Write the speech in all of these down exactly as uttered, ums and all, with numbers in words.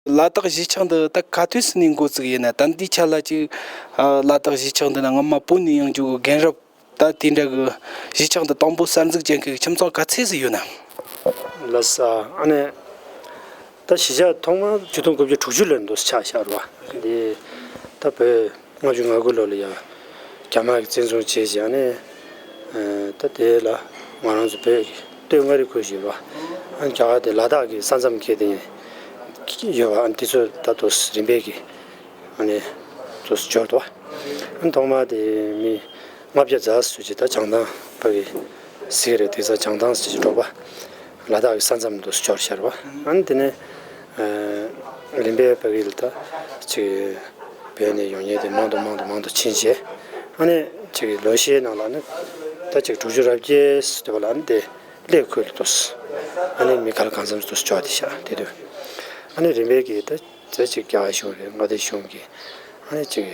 ལ་དྭགས་གཞིས་ཆགས་འདི་ད་ག་དུས་སུ་ནས་འགོ་བཙུགས་ཡིན་ན། ད་འདིའི་ཆ་ལ་ཅིག་ལ་དྭགས་གཞིས་ཆགས་འདི་ན་སྔོན་མ་བོད་ནས་ཡོང་རྒྱུ་གི་རྒན་རབས་ད་དེ་འདྲ་གི་གཞིས་ཆགས་འདི་དང་པོ་གསར་འཛུགས་བྱེད་མཁན་གྱི་ཁྱིམ་ཚང་ག་ཚད་ཙམ་ཡོད་ན། ལགས་སོ། ཨ་ནི་ད་གཞིས་ཆགས་ཐོག་མར་ཆིག་སྟོང་དགུ་བརྒྱ་དྲུག་ཅུ་ལོར་འདུག་ཆགས་བཞག་རེད་བ། འདི་ད་བོད་ལྔ་བཅུ་ང་དགུ་ལོ་ལ་ཡ་རྒྱ་དམར་གྱིས་བཙན་བཟུང་བྱས་བྱས། ཨ་ནི་ད་དེ་ལ་ང་རང་ཚོ་བོད་ཀྱི་སྟོད་མངའ་རིས་ཁུལ་ཞིག་རེད་བ། ཨ་ནི་རྒྱ་གར་དེ་ལ་དྭགས་ཀྱི་ས་མཚམས་ཁེལ་ཏེ་ཡོད་བ། ཨ་ནི་དེ་ཚོ་ད་དུང་རིམ་པས་ཀྱིས་ཨ་ནི་ཚུར་འབྱོར་འདུག་བ། ཨ་ནི་ཐོག་མར་དེ་མི་ལྔ་བརྒྱ་ཙམ་ཞིག་ད་བྱང་ཐང་ཕ་གི་ཟེར་གྱི་རེད། དེང་སང་བྱང་ཐང་ཟེར་གྱི་འདུག་བ། ལ་དྭགས་ཀྱི་ས་མཚམས་དུ་འབྱོར་བཞག་རེད་བ། ཨ་ནི་དེ་ནས་ཨ་རིམ་པས་ཕ་གི་ལ་ད་ཅིག་བོད་ནས་ཡོང་མཁན་དེ་མང་དུ་མང་དུ་མང་དུ་ཕྱིན་བྱས། ཨ་ནི་ཅིག་ལོ་ཤས་ནང་ལ་ནི་ད་ཅིག་དྲུག་ཅུ་རེ་བརྒྱད་ཙམ་དེ་བ་ལ་ཨ་ནི་དེ་གླེ་ཁུལ་ལ་འདུག་ཨ་ནི་མི་ག་ལ་གང་འཚམ་འདུག་འབྱོར་བསྡད་བཞག་དེ་དུས། ཨ་ནི་རིམ་པས་ཀྱིས་ད་ད་ཅིག་རྒྱ་གར་གཞུང་རེད། མངའ་སྡེ་གཞུང་གིས་ཨ་ནི་ཅིག་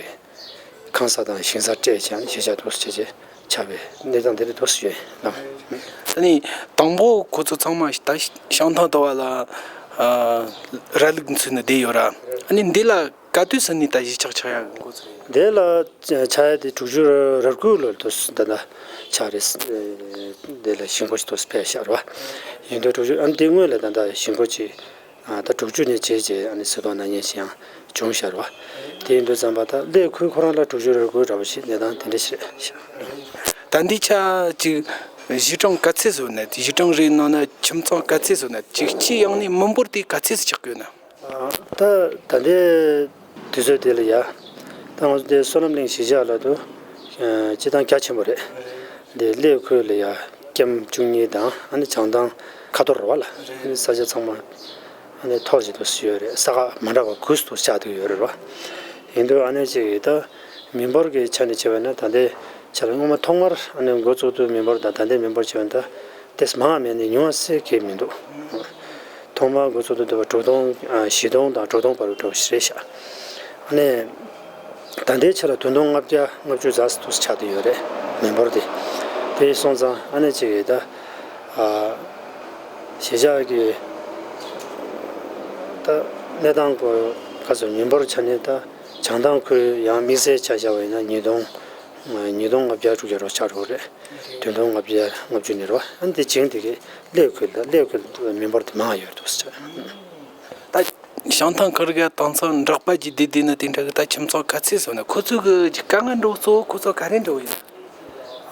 ཁང་གསར་དང་ཞིང་གསར་སྤྲད་བྱས། ཨ་ནི་གཞིས་ཆགས་འདུག་སེ་བྱས་བྱས་ཆགས་པའི་གནས་སྟངས་དེ་འདྲ་འདུག་སེ་ཡོད་ལགས། ད་ནི་དང་པོ་ཁོ་ཚོ་ཚང་མ་ད་བྱང་ཐང་ལྟ་བ་ལ་ཨ་ར་ལུག་འཚོས་ནས་བསྡད་ཡོད་ར། ཨ་ནི་འདི་ལ་ག་དུས་སུ་ནས་ད་གཞིས་ཆགས་ཆགས་ཡག་འགོ་ཚུགས་ཡོད། འདི་ལ་ཆགས་ཡག་དེ་དྲུག་ཅུ་རེ་དགུ་ལོར་འདུག་སེ་ད་ལྟ་ཆགས་རེད། འདི་ལ་གཞིས་འགོ་ཞིག་འདུག་སེ་ཕེབས་བཞག་རེད་བ། ཡིན་དུས་དྲུག་ཅུ། ཨ་ནི་འདི་སྔོན་ལ་ད་ལྟ་གཞིས་འགོ་ཅིག་ཨ་ད་དྲུག་ཅུ་ནས་བྱས་བྱས་ཨ་ནི་སྲིད་དོན་ནག་ཉེས་ཤིག་ཡང་བྱུང་བཞག་རེད་བ། དེ་ཡིན་དུས་ཙམ་པ་ད་གླེ་ཁུལ་ཁོ་རང་ལ་དྲུག་ཅུ་རེ་དགུ་འདྲ་བོ་ཞིག་གནས་སྟངས་དེ་འདྲ་ཞིག་རེད་ཤག་ད་འདི་ཆ་ཅིག་གཞིས་གྲོང་ག་ཚད་བཟོ་ན། གཞིས་གྲོང་རེ་ནང་ན་ཁྱིམ་ཚང་ག་ཚད་བཟོ་ན། ཅིག་སྤྱི་ཡོངས་ནས་མི་འབོར་དེ་ག་ཚད་ཆགས་ཀྱི་ཡོད་ན། ད་ད་ལྟའི་དུས་ཚོད་དེ་ལ་ཡ། ད་ང་ཚོ་དེ་བསོད་ནམས་གླིང་གཞིས་ཆགས་ལ་དུ་སྤྱི་བཏང་རྒྱ་ཆེན་པོ་རེད། དེ་གླེ་ཁུལ་ལ་ཡ་ཀེམ་བཅུ་གཉིས་དང་། ཨ་ནི་བྱང་ཐང་ཁ་ཐོར་རེད་བ་ལ། ཨ་ནི་ས་ཆ་ཚང་མ་ཨ་ནི་ཐོར་བྱེད་དུ་ཡོད་རེད། ས་ཁ་མ་འདྲ་བ་དགུ་སུ་ཆགས་བསྡད་ཡོད་རེད་བ། ཡིན་དུས་ཨ་ནི་ཅིག་ད་མི་འབོར་གྱི་ཆ་ནས་བྱས་པ་ན་ད་ལྟའི་ཆ་ལ་སྔོན་མ་ཐོག་མར་ཨ་ནི་འགོ་བཙུགས་དུས་མི་འབོར་དང་ད་ལྟའི་མི་འབོར་བྱས་པ་ན་ད་ཏེས་མང་མེད་ནས་ཉུང་བ་སེ་གས་མི་འདུག་ཐོག་མར་འགོ་ཚུགས་དུས་དེ་བ་དྲུག་སྟོང་ཨ་བཞི་སྟོང་དང་དྲུག་སྟོང་བར་དུ་འགྲོ་བཞིན་རེད་ཤག་ཨ་ནི་ད་ལྟའི་ཆ་ལ་བདུན་སྟོང་ལྔ་བརྒྱ་ལྔ་བཅུ་ཙམ་དུ་ཆགས་བསྡད་ཡོད་རེད། མི་འབོར་དེ། དེ་སོང་ཙང་ཨ་ནི་ཅིག་ད་ཨ་གཞིས་ཆགས་ཀྱི་ད་གནས་སྟངས་སྐོར་ག་ཚོད་མི་འབོར་ཆ་ནས་ད་བྱང་ཐང་ཁུལ་ཡང་དམིགས་བསལ་ཆ་བཞག་པ་ཡིན་ན་ཉིས་སྟོང་ཉིས་སྟོང་ལྔ་བརྒྱ་དྲུག་བརྒྱ་རོ་ཆགས་འགྲོ་རེད། བདུན་སྟོང་ལྔ་བརྒྱ་ལྔ་བཅུ་ནས་རེད་བ། ཨ་ནི་དེ་བྱིངས་དེ་གའི་གླེ་ཁུལ་ལ་གླེ་ཁུལ་མི་འབོར་དེ་མང་ཡོད་འདུག་ཟེར། ད་བྱང་ཐང་ཁུལ་ག་དེང་སང་འབྲོག་པ་གི་བསྡད་བསྡད་ན་དེ་འདྲ་གི་ད་ཁྱིམ་ཚང་ག་ཚད་བཟོ་ན། ཁོ་ཚོ་གི་དཀའ་ངལ་འདྲ་བོ་གཙོ་བོ་ཁོ་ཚོ་ག་རེ་འདྲ་བོ་ཡིན།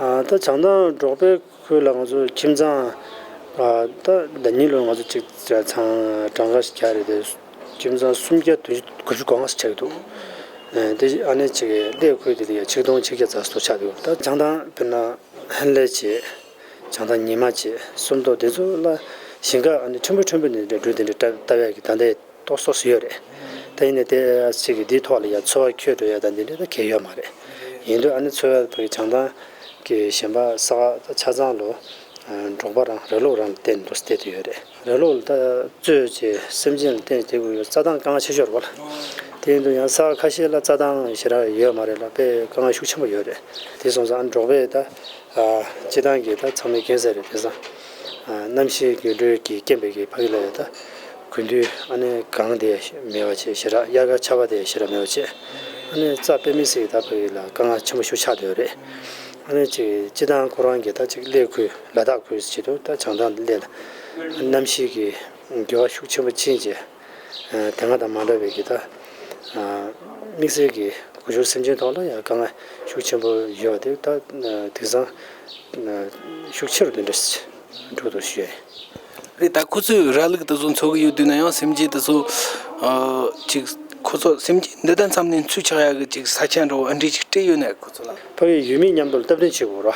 ཨ་ད་བྱང་ཐང་འབྲོག་པའི་ཁུལ་ལ་ང་ཚོ་ཁྱིམ་ཚང་ཨ་ད་ཟླ་ཉིན་ལོ་ང་ཚོ་གཅིག་ཚང་གྲངས་ཀ་ཞིག་རྒྱག་རེད་དེ། ཁྱིམ་ཚང་སུམ་བརྒྱ་བདུན་ཅུ་དགུ་བཅུ་གོ་ལྔ་ཙམ་ཆགས་ཀྱི་འདུག་ཨ་དེ་ཨ་ནི་ཅིག་གླེ་ཁུལ་དེ་ལ་ཡ་ཆིག་སྟོང་ཆིག་བརྒྱ་ཙམ་ཞིག་ཆགས་འདུག་ད་བྱང་ཐང་དཔེར་ན་ཧན་ལེ་བྱས། བྱང་ཐང་ཉི་མ་བྱས། སུམ་མདོ་དེ་ཚོ་ལ་ཞིང་ཁ་ཨ་ནི་ཕྲན་བུ་ཕྲན་བུ་ནས་འདྲ་འགྲོ་དེ་འདྲ་བཏབ་ཡག་གི་ད་ལྟའི་ཏོག་ཙམ་ཡོད་རེད། ད་ཡིན་ནའི་དེ་ཅིག་གི་འདིའི་ཐོག་ལ་ཡ་འཚོ་བ་འཁྱོལ་འགྲོ་ཡ་ད་འདི་འདྲ་ད་གལ་ཡོད་མ་རེད། ཡིན་དུས་ཨ་ནི་འཚོ་བ་བྱང་ཐང་གི་གཞན་པ་ས་ཆ་ཚང་ལོ་འབྲོག་པ་རང་ར་ལུག་རང་ལ་བརྟེན་འདུག་བལྟས་དུ་ཡོད་རེད། ར་ལུག་ལ་ད་བཙོས་བྱས་སེམས་ཅན་ལ་བརྟེན་བྱས་དེ་དགོས་ཡོད། རྩྭ་ཐང་དཀའ་ངལ་ཆེ་ཤོས་རེད་བ་ལ། དེ་ཡིན་དུས་ཡང་ས་ཁ་ཤས་ལ་རྩྭ་ཐང་ཞེ་དྲག་ཡོད་མ་རེད་ལ། དཔེ་དཀའ་ངལ་ཤུགས་ཆེན་པོ་ཡོད་རེད། དེ་སོང་ཙང་ཨ་འབྲོག་པས་ད་ཨ་སྤྱི་བཏང་གི་ད་ཚང་མས་མཁྱེན་གསལ་རེད། དེང་སང་ཨ་གནམ་གཤིས་འགྱུར་འགྲོས་ཀྱི་རྐྱེན་པས་ཀྱི་ཕ་གི་ལ་ཡོད་ད་དགུན་དུས་ཨ་ནི་གངས་དེ་མེད་པ་བྱས་ཞེ་དྲག། དབྱར་ཁ་ཆར་པ་དེ་ཞེ་དྲག་མེད་པ་བྱས། ཨ་ནི་རྩྭ་དཔེ་མི་སྲིད་ད་ཕ་གི་ལ་དཀའ་ངལ་ཆེན་པོ་ཞིག་ཆགས་བསྡད་ཡོད་རེད། ཨ་ནི་ཅིག་སྤྱི་བཏང་ཁོ་རང་གི་ད་ཅིག་གླེ་ཁུལ་ལ་དྭགས་ཁུལ་བྱེད་དུས་ད་བྱང་ཐང་གླེ་ལ་གནམ་གཤིས་ཀྱི་འགྱུར་བ་ཤུགས་ཆེན་པོ་ཕྱིན་རྗེས། དེ་སྔ་དང་མ་འདྲ་བའི་གི་ད་དམིགས་བསལ་གྱི་སྒོ་ཕྱུགས་སེམས་ཅན་ཐོག་ལ་ཡང་དཀའ་ངལ་ཤུགས་ཆེན་པོ་ཡོད་པ་དེ་ད་དེང་སང་ཤུགས་ཆེ་རུ་དེ་འདྲ་འགྲོ་འདུག་ཞུ་ཡ་ཡིན། རེད། ད་ཁོ་ཚོས་ར་ལུག་དེ་ཚོ་འཚོ་གི་ཡོད་དུས་ན་ཡང་སེམས་ཅན་དེ་ཚོ་ཨ་ཅིག་ཁོ་ཚོ་སེམས་ཅན་འདི་དང་མཚམས་ནས་འཚོ་ཆོག་ཡ་གི་ཅིག་ས་ཆ་འདྲ་བོ་ཨ་འདྲས་ཅིག་སྤྲད་ཡོད་ན་ཁོ་ཚོ་ལ། ཕ་གི་ཡུལ་མི་མཉམ་དུ་སྟབས་བདེ་བྱེད་དགོས་ར།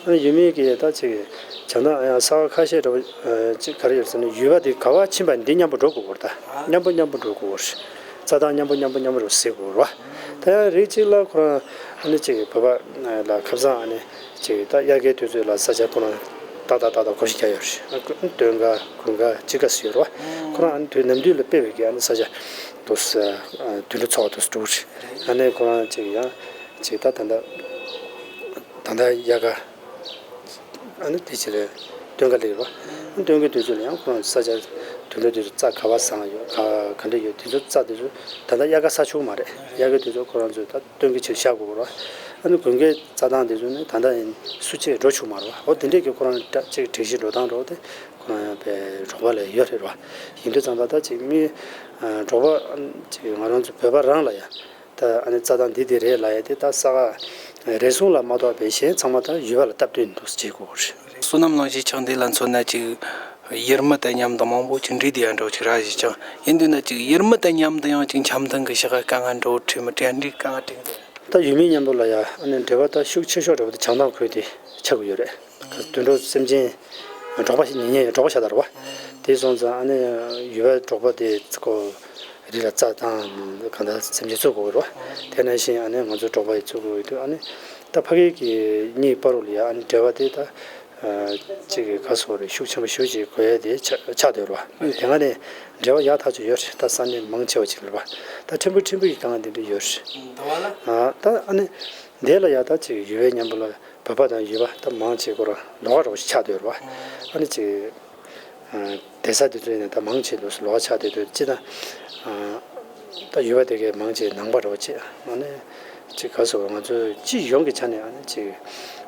ཨ་ནི་ཡུལ་མི་གི་ད་ཅིག་བྱང་ཐང་ཡང་ས་ཁ་ཤས་འདྲ་བོ་ཅིག་ག་རེ་ཡོད་ཟེར་ན་ཡུལ་པ་དེ་ག་བ་ཕྱིན་པ་འདི་མཉམ་པོ་འགྲོ་དགོས་ར། ད་མཉམ་པོ་མཉམ་པོ་འགྲོ་དགོས་ར། རྩྭ་ཐང་མཉམ་པོ་མཉམ་པོ་མཉམ་པོ་རུ་ཟེར་དགོས་ར། ད་ཡང་རིགས་གཅིག་ལ་ཁོ་རང་ཨ་ནི་ཅིག་བོད་པ་ལ་ཁ་སང་ཨ་ནི་ཅིག་ད་དབྱར་ཁའི་དུས་ཚོད་ལ་ས་ཆ་ཁོ་རང་ཏག་ཏག་ཏག་ཏག་གོ་ཤེས་རྒྱག་ཡོད་རེད། སྟོན་ཁ་དགུན་ཁ་དཔྱིད་ཀ་ཟེར་ཡོད་རེད་བ། ཁོ་རང་ཨ་ནི་དུས་ནམ་དུས་ལ་དཔེ་བའི་གི་ཨ་ནི་ས་ཆ་དུ་དུད་འགྲོ་འཚོ་བ་དུ་འགྲོ་གི་རེད། ཨ་ནི་ཁོ་རང་ཅིག་ཡང་ཅིག་ད་ད་ད་ད་དབྱར་ཁ་ཨ་ནི་དེ་ཕྱིར་སྟོན་ཁ་སླེབས་རེད་བ། སྟོན་ཁའི་དུས་ཚོད་ལ་ཡང་ཁོ་རང་ས་ཆ་ དུད་འགྲོ་དེ་ཚོ་རྩྭ་ག་བ་བཟང་ཡོད་ག་ག་འདྲ་ཡོད། དེ་ཚོ་རྩྭ་དེ་ཚོ་ད་ལྟ་དབྱར་ཁ་ས་ཆུང་མ་རེད། དབྱར་ཁ་དེ་ཚོ་ཁོ་རང་ཚོས་ད་སྟོན་གྱི་ཕྱིར་བཞག་དགོས་རེད་བ། ཨ་ནི་དགུན་ཁའི་རྩྭ་ཐང་དེ་ཚོ་ནི་ད་ལྟ་ཡིན་སུ་གཅིག་འགྲོ་ཆོག་མ་རེད་བ། འོ་དེ་འདྲས་ཀྱི་ཁོ་རང་ད་ཅིག་སྒྲིག་གཞི་འགྲོ་སྟངས་འགྲོ་དེ་ཁོ་རང་ཡང་པའི་འབྲོག་པ་ལ་ཡོད་རེད་བ། ཡིན་དུས་ཙང་ད་ལྟ་ཅིག་མི་འབྲོག་པ་ཅིག་ང་རང་ཚོ་བོད་པ་རང་ལ་ཡང་ད་ཨ་ནི་རྩྭ་ཐང་འདི་འདི་རེད་ལབ་ཡ་དེ་ད་ས་ག་རེ་ཟུང་ལ་མ་གཏོགས་པའི་གཞན་ཚང་མ་ད་ཡུལ་བ་ལ་སྟབས་བསྟུན་འདུག་བྱེད་དགོས་རེད། བསོད་ནམས་གླིང་གཞིས་ཆགས་འདི་ལ་མཚོན་ན་ཅིག་ཡུལ་མི་དང་མཉམ་དུ་མང་པོ་ཅིག་འདྲིས་བསྡད་ཡ་འདྲ་བོ་ཅིག་རག་བཞིན་ཀྱང་ཡིན་དུས་ན་ཅིག་ཡུལ་མི་དང་མཉམ་དུ་ཡང་ཅིག་འཆམ་མཐུན་གྱི་བྱ་དགའ་དཀའ་ངལ་འདྲ་བོ་འཕྲད་མི་འཕྲད་འདྲིས་དཀའ་ངལ་འཕྲད་ཀྱི་འདུག་ད་ཡུལ་མི་མཉམ་དུ་ལ་ཡ་ཨ་ནི་འབྲེལ་བ་ད་ཤུགས་ཆེ་ཤོས་འདྲ་བོ་དེ་བྱང་ཐང་ཁུལ་དེ་ཆགས་ཀྱི་ཡོད་རེད། དུད་འགྲོ་སེམས་ཅན་འབྲོག་པ་ཞིག་ཉེ་ཉེ་འབྲོག་པ་ཤ་སྟག་རེད་བ། དེ་སོང་ཙང་ཨ་ནི་ཡུལ་བའི་འབྲོག་པ་དེ་ཚོ་རི་ལ་རྩྭ་དང་གང་ལྟར་སེམས་ཅན་གསོ་དགོས་རེད་བ། དེ་ནང་བཞིན་ཨ་ནི་ང་ཚོ་འབྲོག་པ་ཡི་གསོ་དགོས་ཡོད་དུས་ཨ་ནི་ད་ཕ་གི་གི་གཉིས་བར་དུ་ལ་ཡ་ཨ་ནི་འབྲེལ་བ་དེ་ད་ཅིག་གི་ག་སོགས་རེད་ཤུགས་ཆེན་པོ་ཞེ་ཅིག་དགོས་ཡ་དེ་ཆགས་ཆགས་བསྡད་རེད་བ། དེ་སྒང་ནས་འབྲེལ་བ་ཡག་ཐག་ཆོད་ཡོད་རེད། ད་ས་གནས་མང་ཆེ་བ་ཅིག་རེད་བ། ད་ཕྲན་བུ་ཕྲན་བུ་ཡི་དཀའ་ངལ་དེ་འདྲ་ཡོད་རེད། ད་ཨ་ནི་དེ་ལ་ཡ་ད་ཅིག་ཡུལ་བའི་མཉམ་པོ་ལ། བོད་པ་དང་ཡུལ་པ་ད་མང་ཆེ་ཁོ་རང་ལོགས་ཀ་འདྲ་བོ་ཞིག་ཆགས་བསྡད་ཡོད་རེད་བ། ཨ་ནི་ཅིག་སྡོད་ས་དེ་ཚོ་ཡིན་ན་ད་མང་ཆེ་འདུག་ལོགས་ཀ་ཆགས་བསྡད་འདུག་སྤྱིར་ན་ད་ཡུལ་པ་དེ་གའི་མང་ཆེ་ནང་པ་འདྲ་བོ་ཅིག་ཨ་ནི་ཅིག་ག་ཟེར་བ་ང་ཚོ་སྤྱི་ཡོངས་ཀྱི་ཆ་ནས་ཨ་ནི་ཅིག་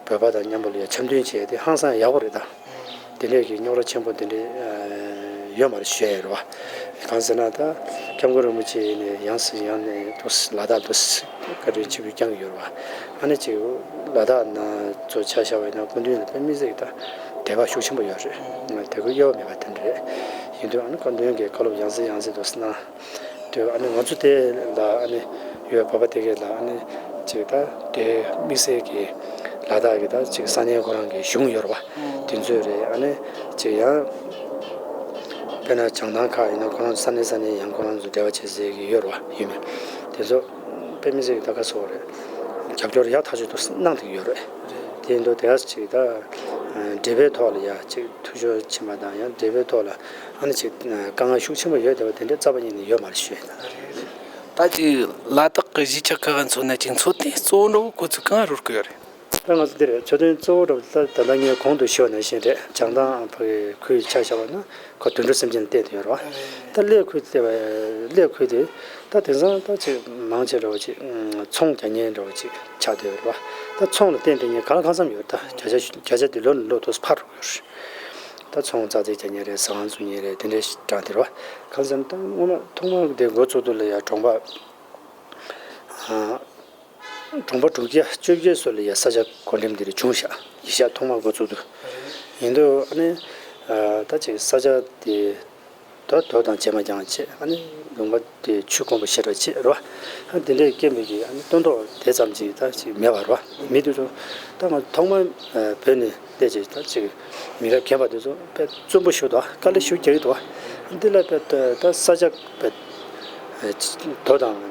བོད་པ་དང་མཉམ་པོ་ལ་ཡ་འཆམ་མཐུན་བྱས་ཏེ་ཧང་སང་ཡག་པོ་རེད་ད། དེ་འདྲས་ཀྱི་རྙོག་དྲ་ཆེན་པོ་དེ་འདྲས་ཡོད་མ་རེད་ཞུ་ཡ་ཡོད་རེད་བ། གང་ཟེར་ན་ད་སྐྱབས་མགོན་རིན་པོ་ཆེ་ཡིན་ནས་ཡང་སེ་ཡང་ནས་འདུག་ལ་དྭགས་འདུག་བཀའ་དྲིན་ཆེན་པོས་བསྐྱངས་ཡོད་རེད་བ། ཨ་ནི་ཅིག་ལ་དྭགས་ན་ཚོ་ཆ་བཞག་པ་ཡིན་ན་སྐུ་མདུན་ལ་དཔེ་མི་སྲིད་ཀྱི་ད་དད་པ་ཤུགས་ཆེན་པོ་ཡོད་རེད། དད་གུས་གཡོ་བ་མེད་པ་དེ་འདྲ་རེད། ཡིན་དུས་ཨ་ནི་སྐུ་མདུན་གྱི་བཀའ་སློབ་ཡང་སེ་ཡང་སེ་འདུག་གནང་དུས་ཨ་ནི་ང་ཚོ་དེ་ལ་ཨ་ནི་ཡོད་བོད་པ་དེ་གས་ལ་ཨ་ནི་ཅིག་ད་དེ་དམིགས་བསལ་གྱི་ལ་དྭགས་ཀྱི་ད་ཅིག་ས་གནས་ཁོ་རང་གི་གཞུང་ཡོད་རེད་བ། དེ་ཚོས་རེད། ཨ་ནི་ཅིག་ཡང་དཔེར་ན་བྱང་ཐང་ཁག་ཡིན་ན་ཁོ་རང་ས་གནས་ས་གནས་ཡང་ཁོ་རང་ཚོ་འབྲེལ་བ་བྱེད་སའི་གི་ཡོད་རེད་བ། ཡུལ་མི་དེ་ཚོ་དཔེ་མི་སྲིད་ཀྱི་ད་ག་སོགས་རེད། རྒྱབ་སྐྱོར་ཡག་ཐག་ཆོད་དུ་གནང་བསྡད་ཀྱི་ཡོད་རེད། དེ་ཡིན་དུས་དེ་ག་ཅིག་ད་འབྲེལ་བའི་ཐོག་ལ་ཡ་ཅིག་ཐུགས་ཕྱོགས་ཕྱིན་པ་དང་ཡང་འབྲེལ་བའི་ཐོག་ལ་ཨ་ནི་ཅིག་དཀའ་ངལ་ཤུགས་ཆེན་པོ་ཡོད་བསྡད་པ་དེ་འདྲའི་རྩ་བ་ཉིད་ནས་ཡོད་མ་རེད་ཞུ་ཡ་ཡིན། ད་ཅིག་ལ་དྭགས་ཀྱི་གཞིས་ཆགས་ཁག་ག་མཚོན་ན་ཅིག་འཚོ་རྟེན་གཙོ་བོ་འདྲ་བོ་ཁོ་ཚོས་གང་རུལ་གི་ཡོད་རེད། ད་ང་ཚོ་འདི་རེད། འཚོ་རྟེན་གཙོ་བོ་འདྲ་བོ་ད་ད་ལྟ་ངས་གོང་དུ་ཞུས་པ་ནང་བཞིན་རེད། བྱང་ཐང་ཕ་གི་ཁུལ་ཆ་བཞག་པ་ན་ཁོ་དུད་འགྲོ་སེམས་ཅན་ལ་བརྟེན་ཏེ་ཡོད་རེད་བ། ད་གླེ་ཁུལ་དེ་བ་གླེ་ཁུལ་དེ་ད་དེང་སང་ད་ཅིག་མང་ཆེ་འདྲ་བོ་ཅིག་ཚོང་རྒྱག་མཁན་འདྲ་བོ་ཅིག་ཆགས་བསྡད་ཡོད་རེད་བ། ད་ཚོང་ལ་བརྟེན་བསྡད་མཁན་ག་ལ་གང་འཚམ་ཡོད་རེད། ད་བརྒྱ་ཆ་བརྒྱ་ཆ་དེ་ལོ་ནས་ལོ་ཐོག་འཕར་འགྲོ་གི་ཡོད་རེད། ད་ཚོང་ཙག་ཙིག་རྒྱག་མཁན་རེད། ཟ་ཁང་བཙུགས་མཁན་རེད། དེ་འདྲའི་གྲངས་དེ་རེད་བ། གང་ཟེར་ན་ད་སྔོན་མ་ཐོག་མར་དེ་འགོ་བཙུགས་དུས་ལ་ཡ་གྲོང་པ། གྲོང་པ་དྲུག་བརྒྱ་བཅོ་བརྒྱད་སོགས་ལ་ཡ་ས་ཆ་བགོ་འགྲེམས་འདིར་བྱུང་ཤག་ཡིག་ཤག་ཐོག་མར་འགོ་བཙུགས་དུས། ཡིན་དུས་ཨ་ནི་ད་ཅིག་ས་ཆ་དེ་དོ་དོ་དང་བྱེ་མ་རྐྱང་བྱས། ཨ་ནི་ལུང་པ་དེ་ཆུ་དཀོན་པོ་ཞེ་དྲག་བྱས་རེད་བ། ཨ་དེ་འདྲའི་སྐྱེ་མི་གི་ཨ་ནི་སྟོན་ཐོག་དེ་ཙམ་ཅིག་ད་ཅིག་མེད་པ་རེད་བ། མི་དེ་ཚོ་ད་ང་ཐོག་མར་བོད་ནས་བལྟས་ཅིག་ད་ཅིག་མི་རབས་རྒན་པ་དེ་ཚོ་དཔེ་རྩོམ་པོ་ཞིག་འདུག་དཀའ་ལས་ཞིག་རྒྱག་གི་འདུག་འདི་ལ་དཔེ་ད་ས་ཆ་དཔེ་རྡོ་དང་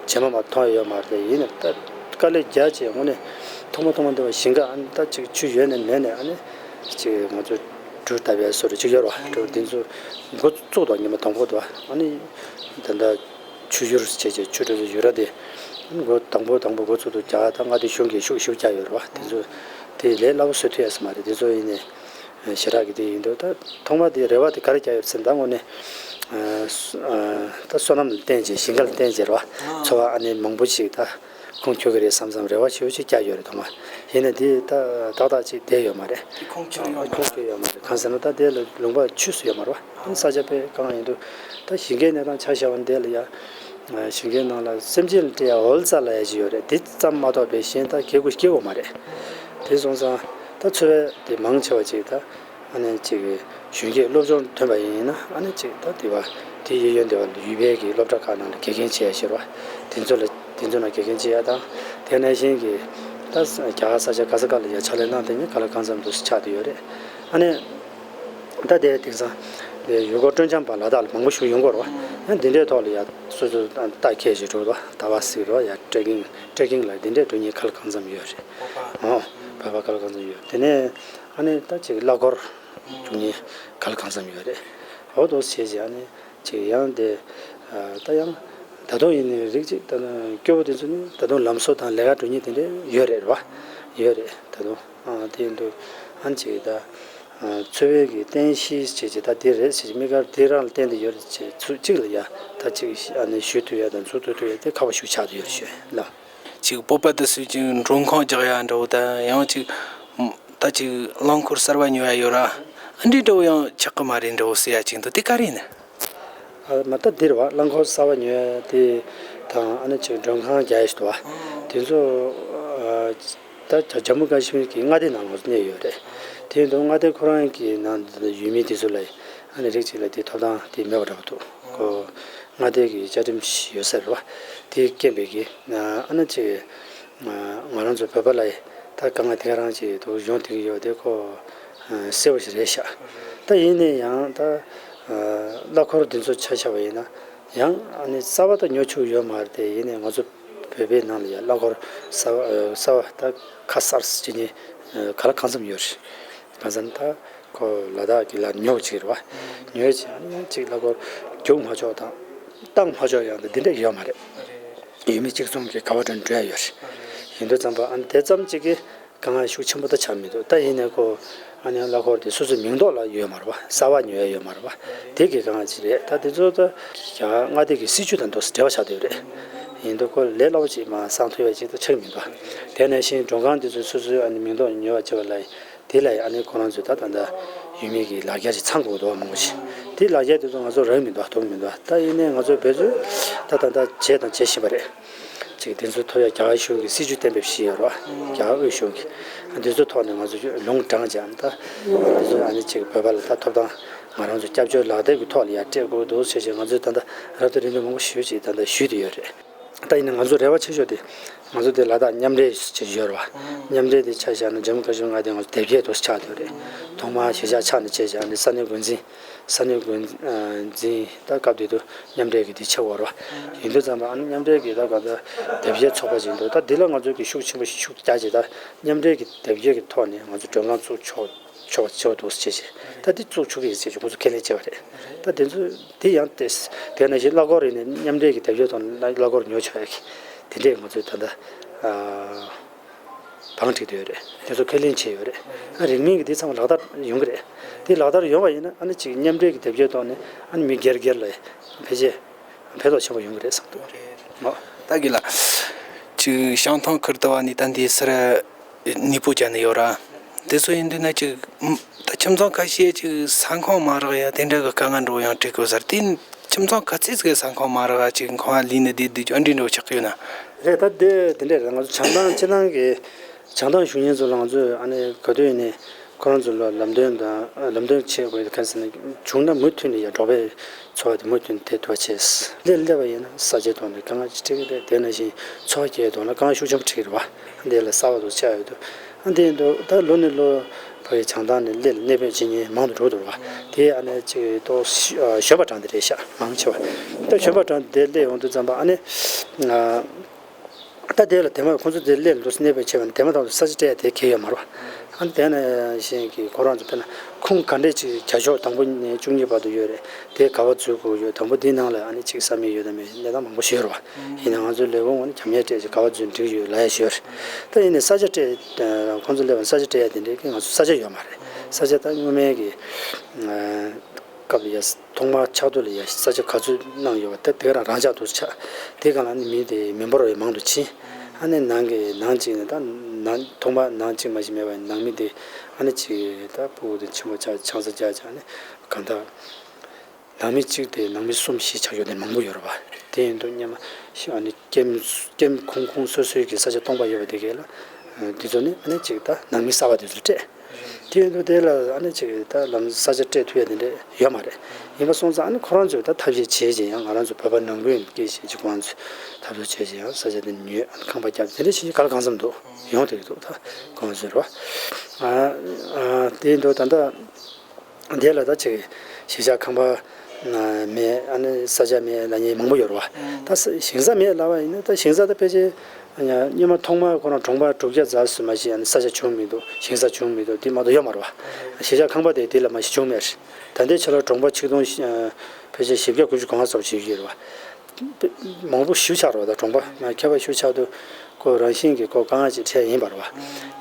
བྱེ་མ་མ་མཐོང་ཡོད་མ་རེད། ཡིན་ནའི་ད་དཀའ་ལས་རྒྱག་བྱས་དངོས་གནས་ཐོག་མ་ཐོག་མ་འདི་བ་ཞིང་ཁ་ཨ་ནི་ད་ཅིག་ཆུ་ཡོད་ནས་མེད་ནས་ཨ་ནི་ཅིག་ང་ཚོ་གྲུ་བཏབ་པའི་བཟོ་འདྲ་ཅིག་ཡོད་རེད་བ། གྲུ་འདི་ཚོ་འགོ་བཙུགས་དོ་ཉི་མ་དང་པོ་འདུག་ཨ་ནི་ད་ལྟ་ཆུ་ཡུར་བྱས་བྱས་ཆུ་འགྲོ་ཚོ་ཡུར་ར་དེ་འགོ་དང་པོ་དང་པོ་འགོ་བཙུགས་དུས་རྒྱ་གར་ད་མངའ་སྡེ་གཞུང་གིས་ཤུགས་ཤུགས་རྒྱག་ཡོད་རེད་བ། དེ་ཚོ་དེ་ལས་སླ་པོ་བཟོ་ཐུབ་ཡ་ས་མ་རེད། དེ་ཚོ་ཡིན་ནའི་ཞེ་དྲག་གི་དེ་ཡིན་འདུག་ད་ཐོག་མ་དེ་རེ་བ་དེ་ག་རེ་རྒྱག་ཡོད་ཟེར་ན་ད་དངོས་གནས་ད་སོ་ནམ་ལ་བརྟེན་བྱས་ཞིང་ཁ་ལ་བརྟེན་བྱས་རེད་བ། འཚོ་བ་ཨ་ནི་མང་པོ་ཞིག་ད་ཁུངས་འཁྱོལ་གི་རེད་བསམ་བསམ་རེ་བ་ཞེ་པོ་ཅིག་བརྒྱབ་ཡོད་རེད། ཐོག་མ་ཡིན་ནའི་དེ་ད་ཏག་ཏག་ཅིག་བསྡད་ཡོད་མ་རེད། ཁུངས་འཁྱོལ་ཡོད་མ་རེད། ཁུངས་འཁྱོལ་ཡོད་མ་རེད། གང་ཟེར་ན་ད་དེ་ལ་ལུང་པ་ཆུ་སུ་ཡོད་མ་རེད་བ། ས་ཆ་དཔེ་གང་ཡིན་འདུག་ད་ཞིང་ཁའི་གནས་སྟངས་ཆ་བཞག་པ་འདི་ལ་ཡ། ཞིང་ཁའི་ནང་ལ་སེམས་ཅན་ལ་སྤྲད་ཡ་འོལ་ཙ་ལ་ཡ་ཅིག་ཡོད་རེད། དེ་ཙམ་མ་གཏོགས་པའི་གཞན་ད་སྐྱེ་དགུ་སྐྱེ་དགུ་མ་རེད། དེ་སོང་ཙང་ད་འཚོ་བའི་དེ་མང་ཆེ་བ་ཅིག་ད་ཨ་ནི་ཅིག་གཞོན་སྐྱེས་སློབ་སྦྱོང་ཐོན་པ་ཡིན་ན་ཨ་ནི་ཅིག་ད་དེ་བ་དེ་གཡས་གཡོན་དེ་བ་ཡུལ་པའི་གི་སློབ་གྲྭ་ཁག་ནང་ལ་དགེ་རྒན་བྱས་ཡ་ཤེས་རོགས། དེ་ཚོ་ལ་དེ་ཚོ་ནང་དགེ་རྒན་བྱེད་ཡ་དང་། དེ་ནང་བཞིན་གི་ད་རྒྱ་གར་ས་ཆ་ག་ས་ག་ལ་ཡ་ཕྱག་ལས་གནང་བསྡད་མཁན་ག་ལ་གང་འཚམ་འདུག་ཆགས་བསྡད་ཡོད་རེད། ཨ་ནི། ད་དེ་དེང་སང་ཡུལ་སྐོར་སྤྲོ་འཆམ་པ་ལ་དྭགས་ལ་མང་པོ་ཞིག་ཡོང་གི་ཡོད་རེད་བ། ཡང་འདི་འདྲའི་ཐོག་ལ་ཡ་སོ་སོ་རྟ་ཁྱེར་ཞིག་འགྲོ་དང་ལྟ་བ་ཟིག་རོགས་ཡ་ཊེ་ཀིང་ཊེ་ཀིང་ལ་འདི་འདྲའི་འགྲོ་མཁན་ག་ལ་གང་འཚམ་ཡོད་རེད། ཨོ་བོད་པ་ག་ལ་གང་འཚམ་ཡོད། དེ་ནས་ཨ་ནི་ད་ཅིག་གླ་འཁོར་འགྲོ་མཁན་ག་ལ་གང་འཚམ་ཡོད་རེད། འོ་དོ་བྱས་ཅིག་ཨ་ནི་ཅིག་ཡང་དེ་ད་ཡང་ད་དུང་ཡིན་ནའི་རིགས་ཅིག་ད་ནི་སྐྱོ་བོ་དེ་ཚོ་ནི་ད་དུང་ལམ་བཟོ་དང་ལས་ཀ་འགྲོ་མཁན་དེ་འདྲ་ཡོད་རེད་བ། ཡོད་རེད་ད་དུང་། ཨ་དེ་ཡིན་དུས་ཨ་ནི་ཅིག་ད། འཚོ་བའི་གི་རྟེན་གཞི་བྱས་བྱས་ད་འདི་རེད་ཟེར་གྱི་དམིགས་བཀར་འདི་རང་ལ་བརྟེན་ཏེ་ཡོད་རེད་ཅེས་ཚུལ་གཅིག་ལ་ཡ་ད་ཅིག་ཨ་ནི་ཞུ་ཐུབ་ཡ་དང་འཛུགས་ཐུབ་ཐུབ་ཡ་དེ་ཁག་པོ་ཞིག་ཆགས་ཏེ་ཡོད་རེད་ཤོད་ལ། ཅིག་སྤོབས་པ་དེ་སུས་ཀྱང་མགྲོན་ཁང་རྒྱག་ཡ་འདྲ་བོ་དང་ཡང་ཅིག་ད་ཅིག་རླངས་འཁོར་གསར་བ་ཉོ་ཡ་ཡོད་ར། ཨ་འདྲི་འདྲ་བོ་ཡང་ཆགས་ཀྱི་མ་རེད་འདྲ་བོ་ཟེར་ཡ་ཅིག་འདུག་དེ་ག་རེ་ཡིན་ན། ཨ་མ་ད་འདིར་བ་རླངས་འཁོར་གསར་བ་ཉོ་ཡ་དེ་དང་ཨ་ནི་ཅིག་མགྲོན་ཁང་རྒྱག་ཡ་ཞིག་འདུག་བ། དེ་ཚོ་ཨ་ད་ཇ་ཇམ་མུ་ཀ་ཤི་མིར་གྱི་མངའ་སྡེ་ནང་ལ་གནས་ཡོད་རེད། དེ་ཡིན་དུས་མངའ་སྡེ་ཁོ་རང་གི་ནང་དུ་ཡོད་མི་དེ་ཚོ་ལ་ཨ་ནི་རིགས་གཅིག་ལ་དེ་ཐོབ་ཐང་དེ་མེད་པ་འདྲ་པོ་འདུག་ཁོ་མངའ་སྡེ་གི་བཅའ་ཁྲིམས་ཤིག་ཡོད་ས་རེད་བ། དེ་རྐྱེན་པས་གི་ཨ་ནི་ཅིག་ང་རང་ཚོ་བོད་པ་ལ་ད་དཀའ་ངལ་དེ་ག་རང་ཅིག་འདུག་ཡོང་བསྡད་ཀྱི་ཡོད་དེ་ཁོ་གསལ་པོ་ཞིག་རེད་ཤག་ད་ཡིན་ནའི་ཡང་ད་གླ་འཁོར་འདི་ཚོ་ཆ་བཞག་པ་ཡིན་ན། ཡང་ཨ་ནི་གསར་པ་ད་ཉོ་ཆོག་ཡོད་མ་རེད་དེ་ཡིན་ནའི་ང་ཚོ་བོད་པའི་ནང་ལ་ཡང་གླ་འཁོར་གསར་པ་གསར་པ་ད་ཁ་གསར་ཟེར་ནི་ག་ལ་གང་འཚམ་ཡོད་རེད། གང་འཚམ་ད་ཁོ་ལ་དྭགས་ཀྱི་ལ་ཉོ་ཅིག་རེད་བ། ཉོས་ཅིག་ཨ་ནི་ཅིག་གླ་འཁོར་རྒྱུག་མ་ཆོག་དང་བཏང་མ་ཆོག་ཡང་ད་འདི་འདྲ་ཡོད་མ་རེད། ཡུལ་མི་གཅིག་མཚུངས་ཀྱི་ག་བ་འགྲོ་འགྲོ་ཡ་ཡོད་རེད། ཡིན་དུས་ཙམ་པ་ཨ་ནི་དེ་ཙམ་ཅིག་གི་དཀའ་ངལ་ཤུགས་ཆེན་པོ་ད་ཆགས་མི་འདུག་ད་ཡིན་ནའི་ཁོ་ཨ་ནི་གླ་འཁོར་དེ་སོ་སོའི་མིང་ཐོག་ལ་ཡོད་མ་རེད་བ། གསར་པ་ཉོ་ཡ་ཡོད་མ་རེད་བ། དེ་གི་དཀའ་ངལ་ཅིག་རེད། ད་དེ་ཚོ་ད་རྒྱ་མངའ་སྡེ་གི་སྲིད་ཇུས་དང་ཏོག་ཙམ་འབྲེལ་བ་ཆགས་བསྡད་ཡོད་རེད། ཡིན་དུས་ཁོ་ལས་སླ་པོ་ཅིག་མ་གསང་ཐུབ་ཡ་ཅིག་ད་ཆགས་མི་འདུག་དེ་ནང་བཞིན་མགྲོན་ཁང་དེ་ཚོ་སོ་སོའི་ཨ་ནི་མིང་ཐོག་ཉོ་བ་བྱེད་པ་ལ་དེ་ལ་ཡང་ཨ་ནི་ཁོ་རང་ཚོས་ད་ད་ལྟ་ཡུལ་མི་གི་ལག་རྒྱ་ཅིག་ཚང་དགོས་འདུག་བ། མང་པོ་ཞིག་དེ་ལག་རྒྱ་དེ་ཚོ་ང་ཚོ་རག་མི་འདུག་བ། ཐོབ་མི་འདུག་བ། ད་ཡིན་ནའི་ང་ཚོ་བོད་ཚོས་ད་ད་ད་བྱས་དང་བྱེད་བཞིན་པ་རེད། ཅིག་དེ་ཚོ་ཐོབ་ཡ་རྒྱ་གར་གཞུང་གི་སྲིད་ཇུས་གཏན་འབེབས་ཤིག་ཡོད་རེད་བ། རྒྱ་གར་དབུས་གཞུང་གི་དེ་ཚོ་ཐོག་ནས་ང་ཚོ་ལུང་དྲངས་ཀྱང་ད་དེ་ཚོ་ཨ་ནི་ཅིག་བོད་པ་ལ་ད་ཐོབ་ཐང་ང་རང་ཚོ་སྐྱབས་བཅོལ་ལག་དེབ་ཀྱི་ཐོག་ལ་ཡ་སྤྲད་དགོས་འདུག་ཟེར་བྱས་ང་ཚོས་ད་ལྟ་རབ་ཏུ་རིམ་པས་མང་པོ་ཞེ་པོ་ཅིག་ད་ལྟ་ཞུས་བསྡད་ཡོད་རེད། ད་ཡིན་ན་ང་ཚོ་རེ་བ་ཆེ་ཤོས་དེ་ང་ཚོ་དེ་ལ་དྭགས་མཉམ་འབྲེལ་ཅིག་ཡོད་རེད་བ། མཉམ་འབྲེལ་དེ་ཆ་བཞག་ན་ཇམ་མུ་ཀ་ཤི་མིར་མངའ་སྡེ་ང་ཚོ་དེབ་སྐྱེལ་དུ་ཆགས་བསྡད་ཡོད་རེད། ཐོག་མར་གཞིས་ཆགས་ཆགས་ནས་བྱས་བཞག་ནས་ས་གནས་འགོ་འཛིན། ས་གནས་འགོ་འཛིན་ད་སྐབས་དེ་དུས་མཉམ་འབྲེལ་གྱི་དེ་ཆགས་ཡོད་རེད་བ། ཡིན་དུས་ཙམ་པ་ཨ་ནི་མཉམ་འབྲེལ་གྱི་ད་ག་ད་དེབ་སྐྱེལ་ཚོགས་པ་ཅིག་འདུག་ད་འདི་ལ་ང་ཚོ་གི་ཤུགས་ཆེན་པོ་ཞིག་ཤུགས་རྒྱག་བྱས་ད་མཉམ་འབྲེལ་གྱི་དེབ་སྐྱེལ་གྱི་ཐོག་ནས་ང་ཚོ་མགྲོན་ཁང་བཙུགས་ཆོག་ཆོག་ཆོག་འདུག་ཟེར་བྱས། ད་འདི་བཙུགས་ཆོག་གི་ཡིན་ཟེར་བྱས་ཁོང་ཚོ་ཁས་ལེན་བྱས་པ་རེད། ད་དེ་ཚོ་དེ་ཡང་དེ་དེ་ནང་བཞིན་གླ་འཁོར་ཡིན་ནའི་མཉམ་འབྲེལ་གྱི་དེབ་སྐྱེལ་ཐོག་ནས་གླ་འཁོར་ཉོ་ཆོག་ཡ་གི་དེ་འདྲས་ང་ཚོས་ད་ལྟ་བང་བསྒྲིགས་བསྡད་ཡོད་རེད། དེ་ཚོ་ཁས་ལེན་བྱས་ཡོད་རེད། ཨ་རིང་མིན་གྱི་དེ་ཚང་མ་ལག་བསྟར་ཡོང་གི་རེད། དེ་ལག་བསྟར་ཡོང་བ་ཡིན་ན་ཨ་ནི་ཅིག་མཉམ་འབྲེལ་གྱི་དེབ་སྐྱེལ་ཐོག་ནས་ཨ་ནི་མི་སྒེར་སྒེར་ལ་ཕལ་ཆེར་ཕན་ཐོགས་ཆེན་པོ་ཡོང་གི་རེད་བསམ་འདུག་ད་གི་ལ་ཅིག་བྱང་ཐང་ཁུལ་དུ་བ་ནི་ད་འདི་སར་ནི་པོ་ཅན་ནི་ཡོད་ར། དེ་ཚོ་ཡིན་དུས་ན་ཅིག་ད་ཁྱིམ་ཚང་ཁ་ཤས་ཅིག་ས་ཁོངས་མ་རག་ཡ་དེ་འདྲ་གི་དཀའ་ངལ་འགྲོ་ཡང་འགྲིག་གི་ཟེར། དེ་ཁྱིམ་ཚང་ག་ཚད་ཅིག་གི་ས་ཁོངས་མ་རག་ཡ་ཅིག་ཁོང་ལ་ལུས་ནས་བསྡད་བསྡད་རྒྱུ་ཨ་འདྲི་འགྲོ་ཆགས་ཀྱི་ཡོད་ན། རེད། ད་དེ་དེ་འདྲས་རེད། ང་ཚོ་བྱང་ཐང་སྤྱི་ནང་གི་བྱང་ཐང་གཞུང་གཉེར་ཚོ་ལ་ང་ཚོས་ཨ་ནི་ག་དུས་ཡིན་ནའི་ཁོ་རང་ཚོ་ལ་ལམ་སྟོན་དང་ལམ་སྟོན་བྱེད་དགོས་ཡ་ག་ཟེར་ན་བྱུང་ན་མུ་མཐུད་ནས་ཡ་འབྲོག་པའི་འཚོ་བ་དེ་མུ་མཐུད་དེ་འདུ་བྱས། འདིར་སླེབས་པ་ཡིན་ན་ས་ཆའི་ཐོག་ནས་དཀའ་ངལ་ཅིག་འཕྲད་ཀྱི་རེད། དེ་ནང་བཞིན་འཚོ་བ་སྐྱེལ་ཐོག་ལ་དཀའ་ངལ་ཤུགས་ཆེན་པོ་འཕྲད་ཀྱི་རེད་བ། འདི་ལ་གསར་པ་དུ་ཆགས་ཡོད་དུས་ཨ་འདི་འདུག་ད་ལོ་ནས་ལོ་བོད་ཀྱི་བྱང་ཐང་ནས་སླེབས་གནས་སྤོས་བྱེད་མཁན་མང་དུ་འགྲོ་འདུག་བ། དེ་ཨ་ནི་ཅིག་ཏོག་གཞོན་པ་གྲངས་དེ་རེད་ཤག་མང་ཆེ་བ། ད་གཞོན་པ་གྲངས་དེ་སླེབས་ཡོང་དུས་ཙམ་པ་ཨ་ནི། ད་དེ་ལ་དེ་མ་ཁོང་ཚོ་དེ་སླེབས་འདུག་གནས་སྤོས་བྱས་པ་ནི་དེ་མ་ཐག་ཏུ་ས་ཆ་སྤྲད་ཡ་དེ་གལ་ཡོད་མ་རེད་བ། ཨ་ནི་དེ་ནས་གཞན་གྱི་ཁོ་རང་ཚོ་དཔེར་ན་ཁུངས་ག་འདྲས་ཅིག་བྱ་ཆོག་དང་པོ་ནས་བཅུ་གཉིས་བར་དུ་ཡོད་རེད། དེ་ག་བ་འཛུལ་དགོས་ཡོད། དང་པོ་འདིའི་ནང་ལ་ཨ་ནི་ཅིག་ས་མིག་ཡོད་དམ་མེད་གནས་སྟངས་མང་པོ་ཞིག་ཡོད་རེད་བ། ཡིན་ན་ང་ཚོའི་ལས་ཁུངས་ངོས་ནས་རྒྱབ་གཉེར་སྤྲད་ཅིག་ག་བ་འཛུལ་འགྲིག་ཡོད་ལབ་ཡ་ཞིག་ཡོད་རེད། ད་ཡིན་ནའི་ས་ཆ་སྤྲད་ཁོང་ཚོ་སླེབས་པ་ས་ཆ་སྤྲད་ཡ་དེ་འདྲས་ཀྱི་ང་ཚོ་ས་ཆ་ཡོད་མ་རེད། ས་ཆ་ད་སྔོན་མའི་གི་སྐབས་ལ་ཡ། ཐོག་མར་ཆགས་ཐོག་ལ་ཡ་ས་ཆ་ག་ཚོད་གནང་ཡོད་པ་དེ་དེ་རང་རང་འཇགས་དུ་ཆགས། དེ་གང་ལ་ནི་མི་དེ་མི་འབོར་བའི་མང་དུ་ཕྱིན། ཨ་ནི་ནང་གི་ནང་གཅིག་ནས་ད་ནང་ཐོག་མར་ནང་གཅིག་མ་ཞིག་མེད་པ་ནང་མི་དེ་ཨ་ནི་གཅིག་ད་ཕྲུ་གུ་དེ་ཆེན་པོ་ཆགས་ཆང་ས་རྒྱག་ཆགས་ནས་གང་ལྟར་ནང་མི་གཅིག་དེ་ནང་མི་གསུམ་བཞི་ཆགས་ཡོད་དེ་མང་པོ་ཡོད་རེད་བ། དེ་ཡིན་དུས་སྔོན་མ་ཤི་ཨ་ནི་ཀེམ་ཀེམ་ཁུངས་ཁུངས་སོ་སོའི་གི་ས་ཆ་སྟོང་པ་ཡོད་པ་དེ་གས་ལ་དེ་ཚོ་ནི་ཨ་ནི་གཅིག་ད་ནང་མི་གསར་པ་དེ་ཚོ་སྤྲད། དེ་ཡིན་དུས་དེ་ལ་ཨ་ནི་ཅིག་ད་ལམ་ས་ཆ་སྤྲད་ཐུབ་ཡ་དེ་འདྲ་ཡོད་མ་རེད། ཡིན་པ་སོང་ཙང་ཨ་ནི་ཁོ་རང་ཚོས་ད་ཐབས་ཤེས་བྱས་བྱས་ཡང་ང་རང་ཚོ་བོད་པ་ནང་ཁུལ་སྐད་བཤད་ཅིག་ཁོ་རང་ཚོས་ཐབས་ཤེས་བྱས་བྱས་ཡང་ས་ཆ་དེ་ཉོས་ཨ་ནི་ཁང་པ་བརྒྱབ་དེ་འདྲ་བྱེད་ཀྱི་ག་ལ་གང་འཚམ་འདུག་ཡོང་བསྡད་ཀྱི་འདུག་ད་ཁོ་རང་ཚོས་རེད་བ། ཨ་ཨ་དེ་ཡིན་དུས་ད་ལྟ་དེ་ལ་ད་ཅིག་གཞིས་ཆགས་ཁང་པ་མེད་ཨ་ནི་ས་ཆ་མེད་ལབ་མཁན་མང་པོ་ཡོད་རེད་བ། ད་ས་ཞིང་ས་མེད་ལབ་པ་ཡིན་ན་ད་ཞིང་ས་ད་ཕལ་ཆེར། ཡང་སྔོན་མ་ཐོག་མར་ཁོ་རང་གྲོང་པ་དྲུག་བརྒྱ་ཙམ་ཞིག་མ་ཞིག་ཡང་ས་ཆ་བྱུང་མི་འདུག་ཞིང་ས་བྱུང་མི་འདུག་དེ་མ་གཏོགས་ཡོད་མ་རེད་བ། གཞིས་ཆགས་ཁང་པ་དེ་དེ་ལ་མ་ཞིག་བྱུང་མེད་རེད། ད་ལྟའི་ཆ་ལ་གྲོང་པ་ཆིག་སྟོང་ཕལ་ཆེར་བཞི་བརྒྱ་དགུ་བཅུ་གོ་ལྔ་ཙམ་ཞིག་ཡོད་རེད་བ། མང་པོ་ཞིག་ཆགས་རེད་བ། ད་གྲོང་པ་མཁས་པ་ཞིག་ཆགས་དུས་ཁོ་རང་བཞིན་གྱིས་ཁོ་དཀའ་ངལ་ཅིག་འཕྲད་ཡིན་པ་རེད་བ།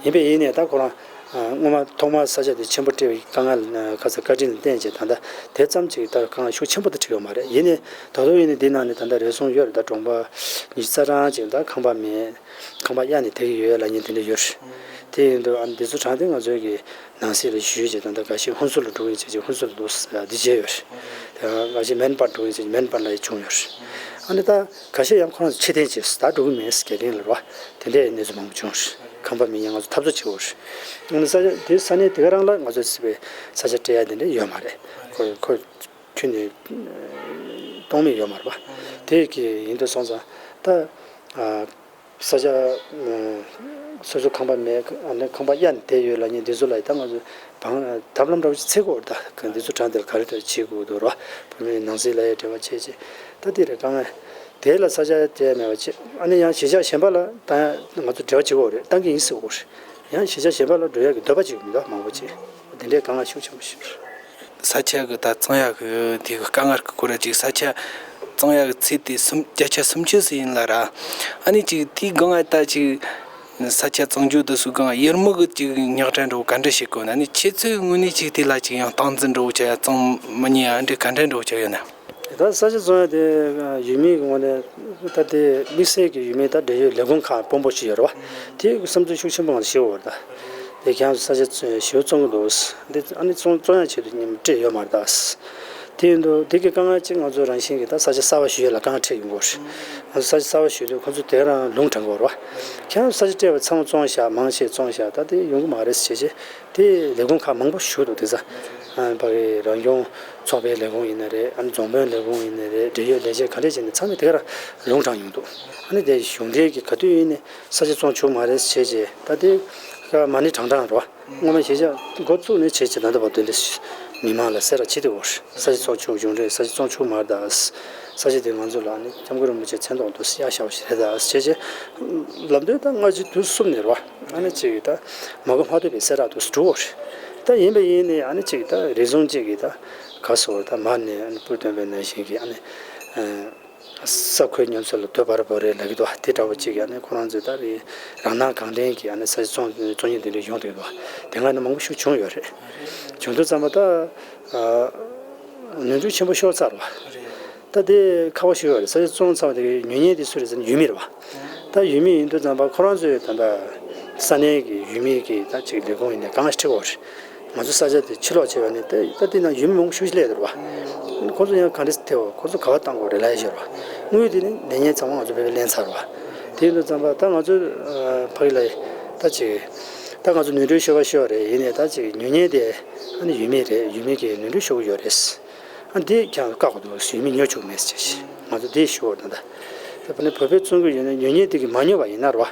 ཡིན་པས་ཡིན་ནའི་ད་ཁོ་རང་ སྔོན་མ་ཐོག་མར་ས་ཆ་དེ་ཆེན་པོ་སྤྲད་པའི་དཀའ་ངལ་ཁ་ཚ་བཀའ་དྲིན་ལ་བརྟེན་བྱས་ད་ལྟ་དེ་ཙམ་ཅིག་ད་དཀའ་ངལ་ཤུགས་ཆེན་པོ་དེ་འཕྲད་ཡོད་མ་རེད། ཡིན་ནའི་ད་དུང་ཡིན་ནའི་འདི་ནང་ནས་ད་ལྟ་རེ་ཟུང་ཡོད་རེད། ད་གྲོང་པ་ཉི་ཤུ་རྩ་གྲངས་ཅིག་ད་ཁང་པ་མེད། ཁང་པ་གཡར་ནས་བསྡད་ཀྱི་ཡོད་ལབ་མཁན་དེ་འདྲ་ཡོད་རེད། དེ་ཡིན་དུས་ཨ་ནི་འདི་ཚོ་དྲངས་ཏེ་ང་ཚོའི་གི་ནང་སྲིད་ལ་ཞུས་བྱས་ད་ལྟ་འགའ་ཤས་ཧུན་སུར་ལ་འགྲོ་གི་ཡིན་བྱས་ཀྱི་ཧུན་སུར་ལ་འདུག་འདི་བྱས་ཡོད་རེད། དེ་འགའ་ཤས་མེན་པར་འགྲོ་གི་ཡིན་བྱས་ཀྱི་མེན་པར་ལ་ཡང་བྱུང་ཡོད་རེད། ཨ་ནི་ད་འགའ་ཤས་ཡང་ཁོ་རང་ཚོ་ཕྱིར་འཐེན་བྱས་སོང་། ད་འགྲོ་གི་མེད་ཟེར་རྒྱ་གླིང་ལ་རེད་བ། དེ་འདྲའི་གནས་ཚུལ་མང་པོ་བྱུང་རེད། ཁང་པ་མེད་མཁན་ང་ཚོ་འཐབ་རྩོད་བྱེད་དགོས་རེད། ཨ་ནི་ས་ཆ་དེ་ས་གནས་དེ་ག་རང་ལ་ང་ཚོ་སྲིད་པའི་ས་ཆ་སྤྲད་ཡ་དེ་འདྲ་ཡོད་མ་རེད། ཁོ་ཁོ་ཁྱོན་ནས་གཏོང་མེད་ཡོད་མ་རེད་བ། དེ་གི་ཡིན་དུས་སོང་ཙང་ད། ས་ཆ། སོ་སོ་ཁང་པ་མེད། ཨ་ནི་ཁང་པ་གཡར་ནས་བསྡད་ཡོད་ལབ་མཁན་འདི་ཚོ་ལ་ད་ང་ཚོ་བང་ཐབས་ལམ་འདྲ་བོ་ཞིག་འཚོལ་དགོས་རེད། ད་འདི་ཚོ་དྲངས་དེ་ལ་ག་རེ་འདྲ་བྱེད་དགོས་འདུག་རོ། བོད་མིའི་ནང་སྲིད་ལ་ཡང་འབྲེལ་བ་བྱས་བྱས། ད་འདི་རེད་དཀའ་ངལ། དེ་ལ་ས་ཆ་སྤྲད་མེད་པ་བྱས། ཨ་ནི་ཡང་གཞིས་ཆགས་གཞན་པ་ལ་ད་ང་ཚོ་འབྲེལ་བ་བྱེད་དགོས་རེད། བཏང་གི་ཡིན་ཟེར་དགོས་རེད། ཡང་གཞིས་ཆགས་གཞན་པ་ལ་འགྲོ་ཡག་གི་འདོད་པ་ཅིག་མི་འདུག་མང་པོ་ཅིག་དེ་འདྲའི་དཀའ་ངལ་ཤུགས་ཆེན་པོ་ཞིག་རེད། ས་ཆ་གི་ད་གཙང་ཡག་གི་དེ་གི་དཀའ་ངལ་གི་སྐོར་ལ་ཅིག་ས་ཆ་གཙང་ཡག་གི་ཚད་དེ་སུམ་བརྒྱ་ཆ་སུམ་ཅུ་ཙམ་ཡིན་ལ་ར། ཨ་ནི་ཅིག་དེའི་སྒང་ང་ད་ཅིག་ས་ཆ་གཙང་རྒྱུ་དེ་ཚོའི་སྒང་ཡུལ་མི་གི་ཅིག་རྙོག་དྲ་འདྲ་བོ་ག་འདྲ་བྱེད་དགོས་ན། ཨ་ནི་ཁྱེད་ཚོའི་ངོས་ནས་ཅིག་དེ་ལ་ཅིག་ཡང་སྟངས་འཛིན་འདྲ་བོ་བྱ་ཡ་གཙང་མི་ཉེ་ཡ་འདྲ་ག་འདྲ་འདྲ་བོ་བྱ་ཡོད་ན། ད་ས་ཆ་བཙོང་ཡ་དེ་ཡུལ་མིའི་ངོས་ནས་ད་དེ་དམིགས་བསལ་གྱི་ཡུལ་མིའི་ད་འབྲེལ་ཡོད་ལས་ཁུངས་ཁག་དཔོན་པོ་ཞིག་ཡོད་རེད་བ། དེའི་བསམ་ཚུལ་ཤུགས་ཆེན་པོ་ང་ཚོ་ཤེས་དགོས་རེད་ད། དེ་ཁྱེད་རང་ཚོ་ས་ཆ་ཞེ་པོ་བཙོང་གི་འདུག་འདི་ཨ་ནི་བཙོང་བཙོང་ཡ་ཆེད་དུ་མཉམ་སྤྲད་ཡོད་མ་རེད་ད། དེ་ཡིན་དུས་དེ་གི་དཀའ་ངལ་གཅིག་ང་ཚོ་རང་བཞིན་གྱི་ད་ས་ཆ་གསར་པ་ཞུ་ཡ་ལ་དཀའ་ངལ་འཕྲད་ཡོང་གི་རེད། ང་ཚོ་ས་ཆ་གསར་པ་ཞུ་དུས་ཁོ་ཚོ་དེ་རང་ལུང་དྲངས་དགོས་རེད་བ། ཁྱེད་རང་ཚོ་ས་ཆ་སྤྲད་པ་ཚང་མ་བཙོང་བཞག་མང་ཆེ་བཙོང་བཞག་ད་དེ་ཡོང་གི་མ་རེད་ཟེར་བྱས་བྱས། དེ་ལས་ཁུངས་ཁག་མང་པོ་ཞུགས་འདུག་དེ་ཚ། ཨ་ཕ་གི་རང་སྐྱོང་ཚོགས་པའི་ལས་ཁུངས་ཡིན་ན་རེད། ཨ་ནི་རྫོང་དཔོན་ལས་ཁུངས་ཡིན་ན་རེད། འབྲེལ་ཡོད་ལས་བྱེད་ག་འདྲས་བྱས་ནས་ཚང་མས་དེ་ག་རང་ལུང་དྲངས་ཡོང་འདུག་ཨ་ནི་དེ་གཞུང་འབྲེལ་གྱི་ག་དུས་ཡིན་ནས་ས་ཆ་བཙོང་ཆོག་མ་རེད་ཟེར་བྱས་ད་དེ་ཁ་མ་ཎི་བགྲང་བགྲང་རོ། སྔོན་མ་གཞིས་ཆགས་འགོ་བཙུགས་ནས་བྱས་བྱས་ད་ལྟ་བར་དུ་འདི་མི་མང་ལ་གསལ་བསྒྲགས་བྱེད་དེ་འོར་ས་ཆ་བཙོང་ཆོག་གཞུང་འབྲེལ་ས་ཆ་བཙོང་ཆོག་མ་རེད་ད། ས་ཆ་དེ་ང་ཚོ་ལ་ནི་སྐྱབས་མགོན་རིན་པོ་ཆེ་མཚན་ཐོག་ཏུ་གཡར་བཞག་པ་ཞིག་རེད་ད་ཟེར་བྱས་ལབ་དུས་ད་སྔ་ཕྱི་དུས་གསུམ་ནས་རོ། ཨ་ནི་གཅིག་གིས་ད་མ་གོ་མ་ཐོས་པའི་གསལ་བསྒྲགས་དུ་འགྲོ་བ་རེད། ད་ཡིན་པ་ཡིན་ནའི་ཨ་ནི་གཅིག་གིས་ད་རེ་ཟུང་གཅིག་གིས་ད་ག་སོ་ད་མ་ནས་ཨ་ནི་སྤུར་སྟོན་པའི་ནང་བཞིན་གྱི་ཨ་ནི་ས་ཁོའི་ཉམས་སུ་ལ་དོ་བར་བོ་རེད་ལབ་ཀྱི་འདུག་དེ་འདྲ་བོ་གཅིག་གིས་ཨ་ནི་ཁོ་རང་ཚོས་ད་རེ་རང་སྣང་གང་དྲན་གྱིས་ཨ་ནི་ས་ཆ་བཙོང་བཙོང་ཉིན་དེ་འདྲ་ཡོང་བསྡད་འདུག་དེ་སྔ་ནས་མང་པོ་ཞིག་བྱུང་ཡོད་རེད། བྱུང་དུས་ཙམ་པ་ད་ནོར་འཁྲུལ་ཆེན་པོ་ཤོར་ཚར་བ། ད་དེ་ཁག་པོ་ཞིག་ཡོད་རེད། ས་ཆ་བཙོང་ཚར་བ་དེ་གི་ཉོ་མཁན་དེ་སུ་རེད་ཟེར་ན་ཡུལ་མི་རེད་བ། ད་ཡུལ་མི་ཡིན་དུས་ཙམ་པ་ཁོ་རང་ཚོའི་ད་ལྟ་ས་གནས་ཀྱི་ཡུལ་མི་གི་ད་ཅིག་ལས་ཁུངས་ཡིན་ནའི་གང་ལ་ཁྲིད་དགོས་རེད། ང་ཚོ་ས་ཆ་དེ་ཕྱིར་ལོག་བྱས་པ་ནི་ད་ད་དེ་ན་ཡུལ་མི་མང་པོ་ཞིག་སླེབས་འདུག་བ། ཁོ་ཚོ་ཡང་ག་འདྲས་ཐེབས་ཁོ་ཚོ་ག་བ་བཏང་དགོས་རེད་ལབ་ཡ་ཞོར་བ། དངུལ་དེ་ནི་ལེན་མཁན་ཚང་མ་ང་ཚོ་བོད་པས་ལེན་ཚར་བ། དེ་ཡིན་དུས་ཙམ་པ་ད་ང་ཚོ་ཕ་གི་ལ་ད་ཅིག་ད་ང་ཚོ་ནོར་འཁྲུལ་ཤོར་བ་ཤོར་རེད། ཡིན་ནའི་ད་ཅིག་ཉོ་མཁན་དེ་ཨ་ནི་ཡུལ་མི་རེད། ཡུལ་མི་གིས་ནོར་འཁྲུལ་ཤོར་གི་ཡོད་རེད། ཨ་འདི་ཀྱང་བཀག་དགོས་འདུག་ཡུལ་མི་ཉོ་ཆོག་མེད་ཟེར་བྱས་ང་ཚོ་འདི་ཞུ་བར་ད་ད་ད་ཕ་ནི་བོད་པས་བཙོང་གི་ཡོད་ན་ཉོ་མཁན་དེ་གིས་མ་ཉོ་བ་ཡིན་ན་རེད་བ།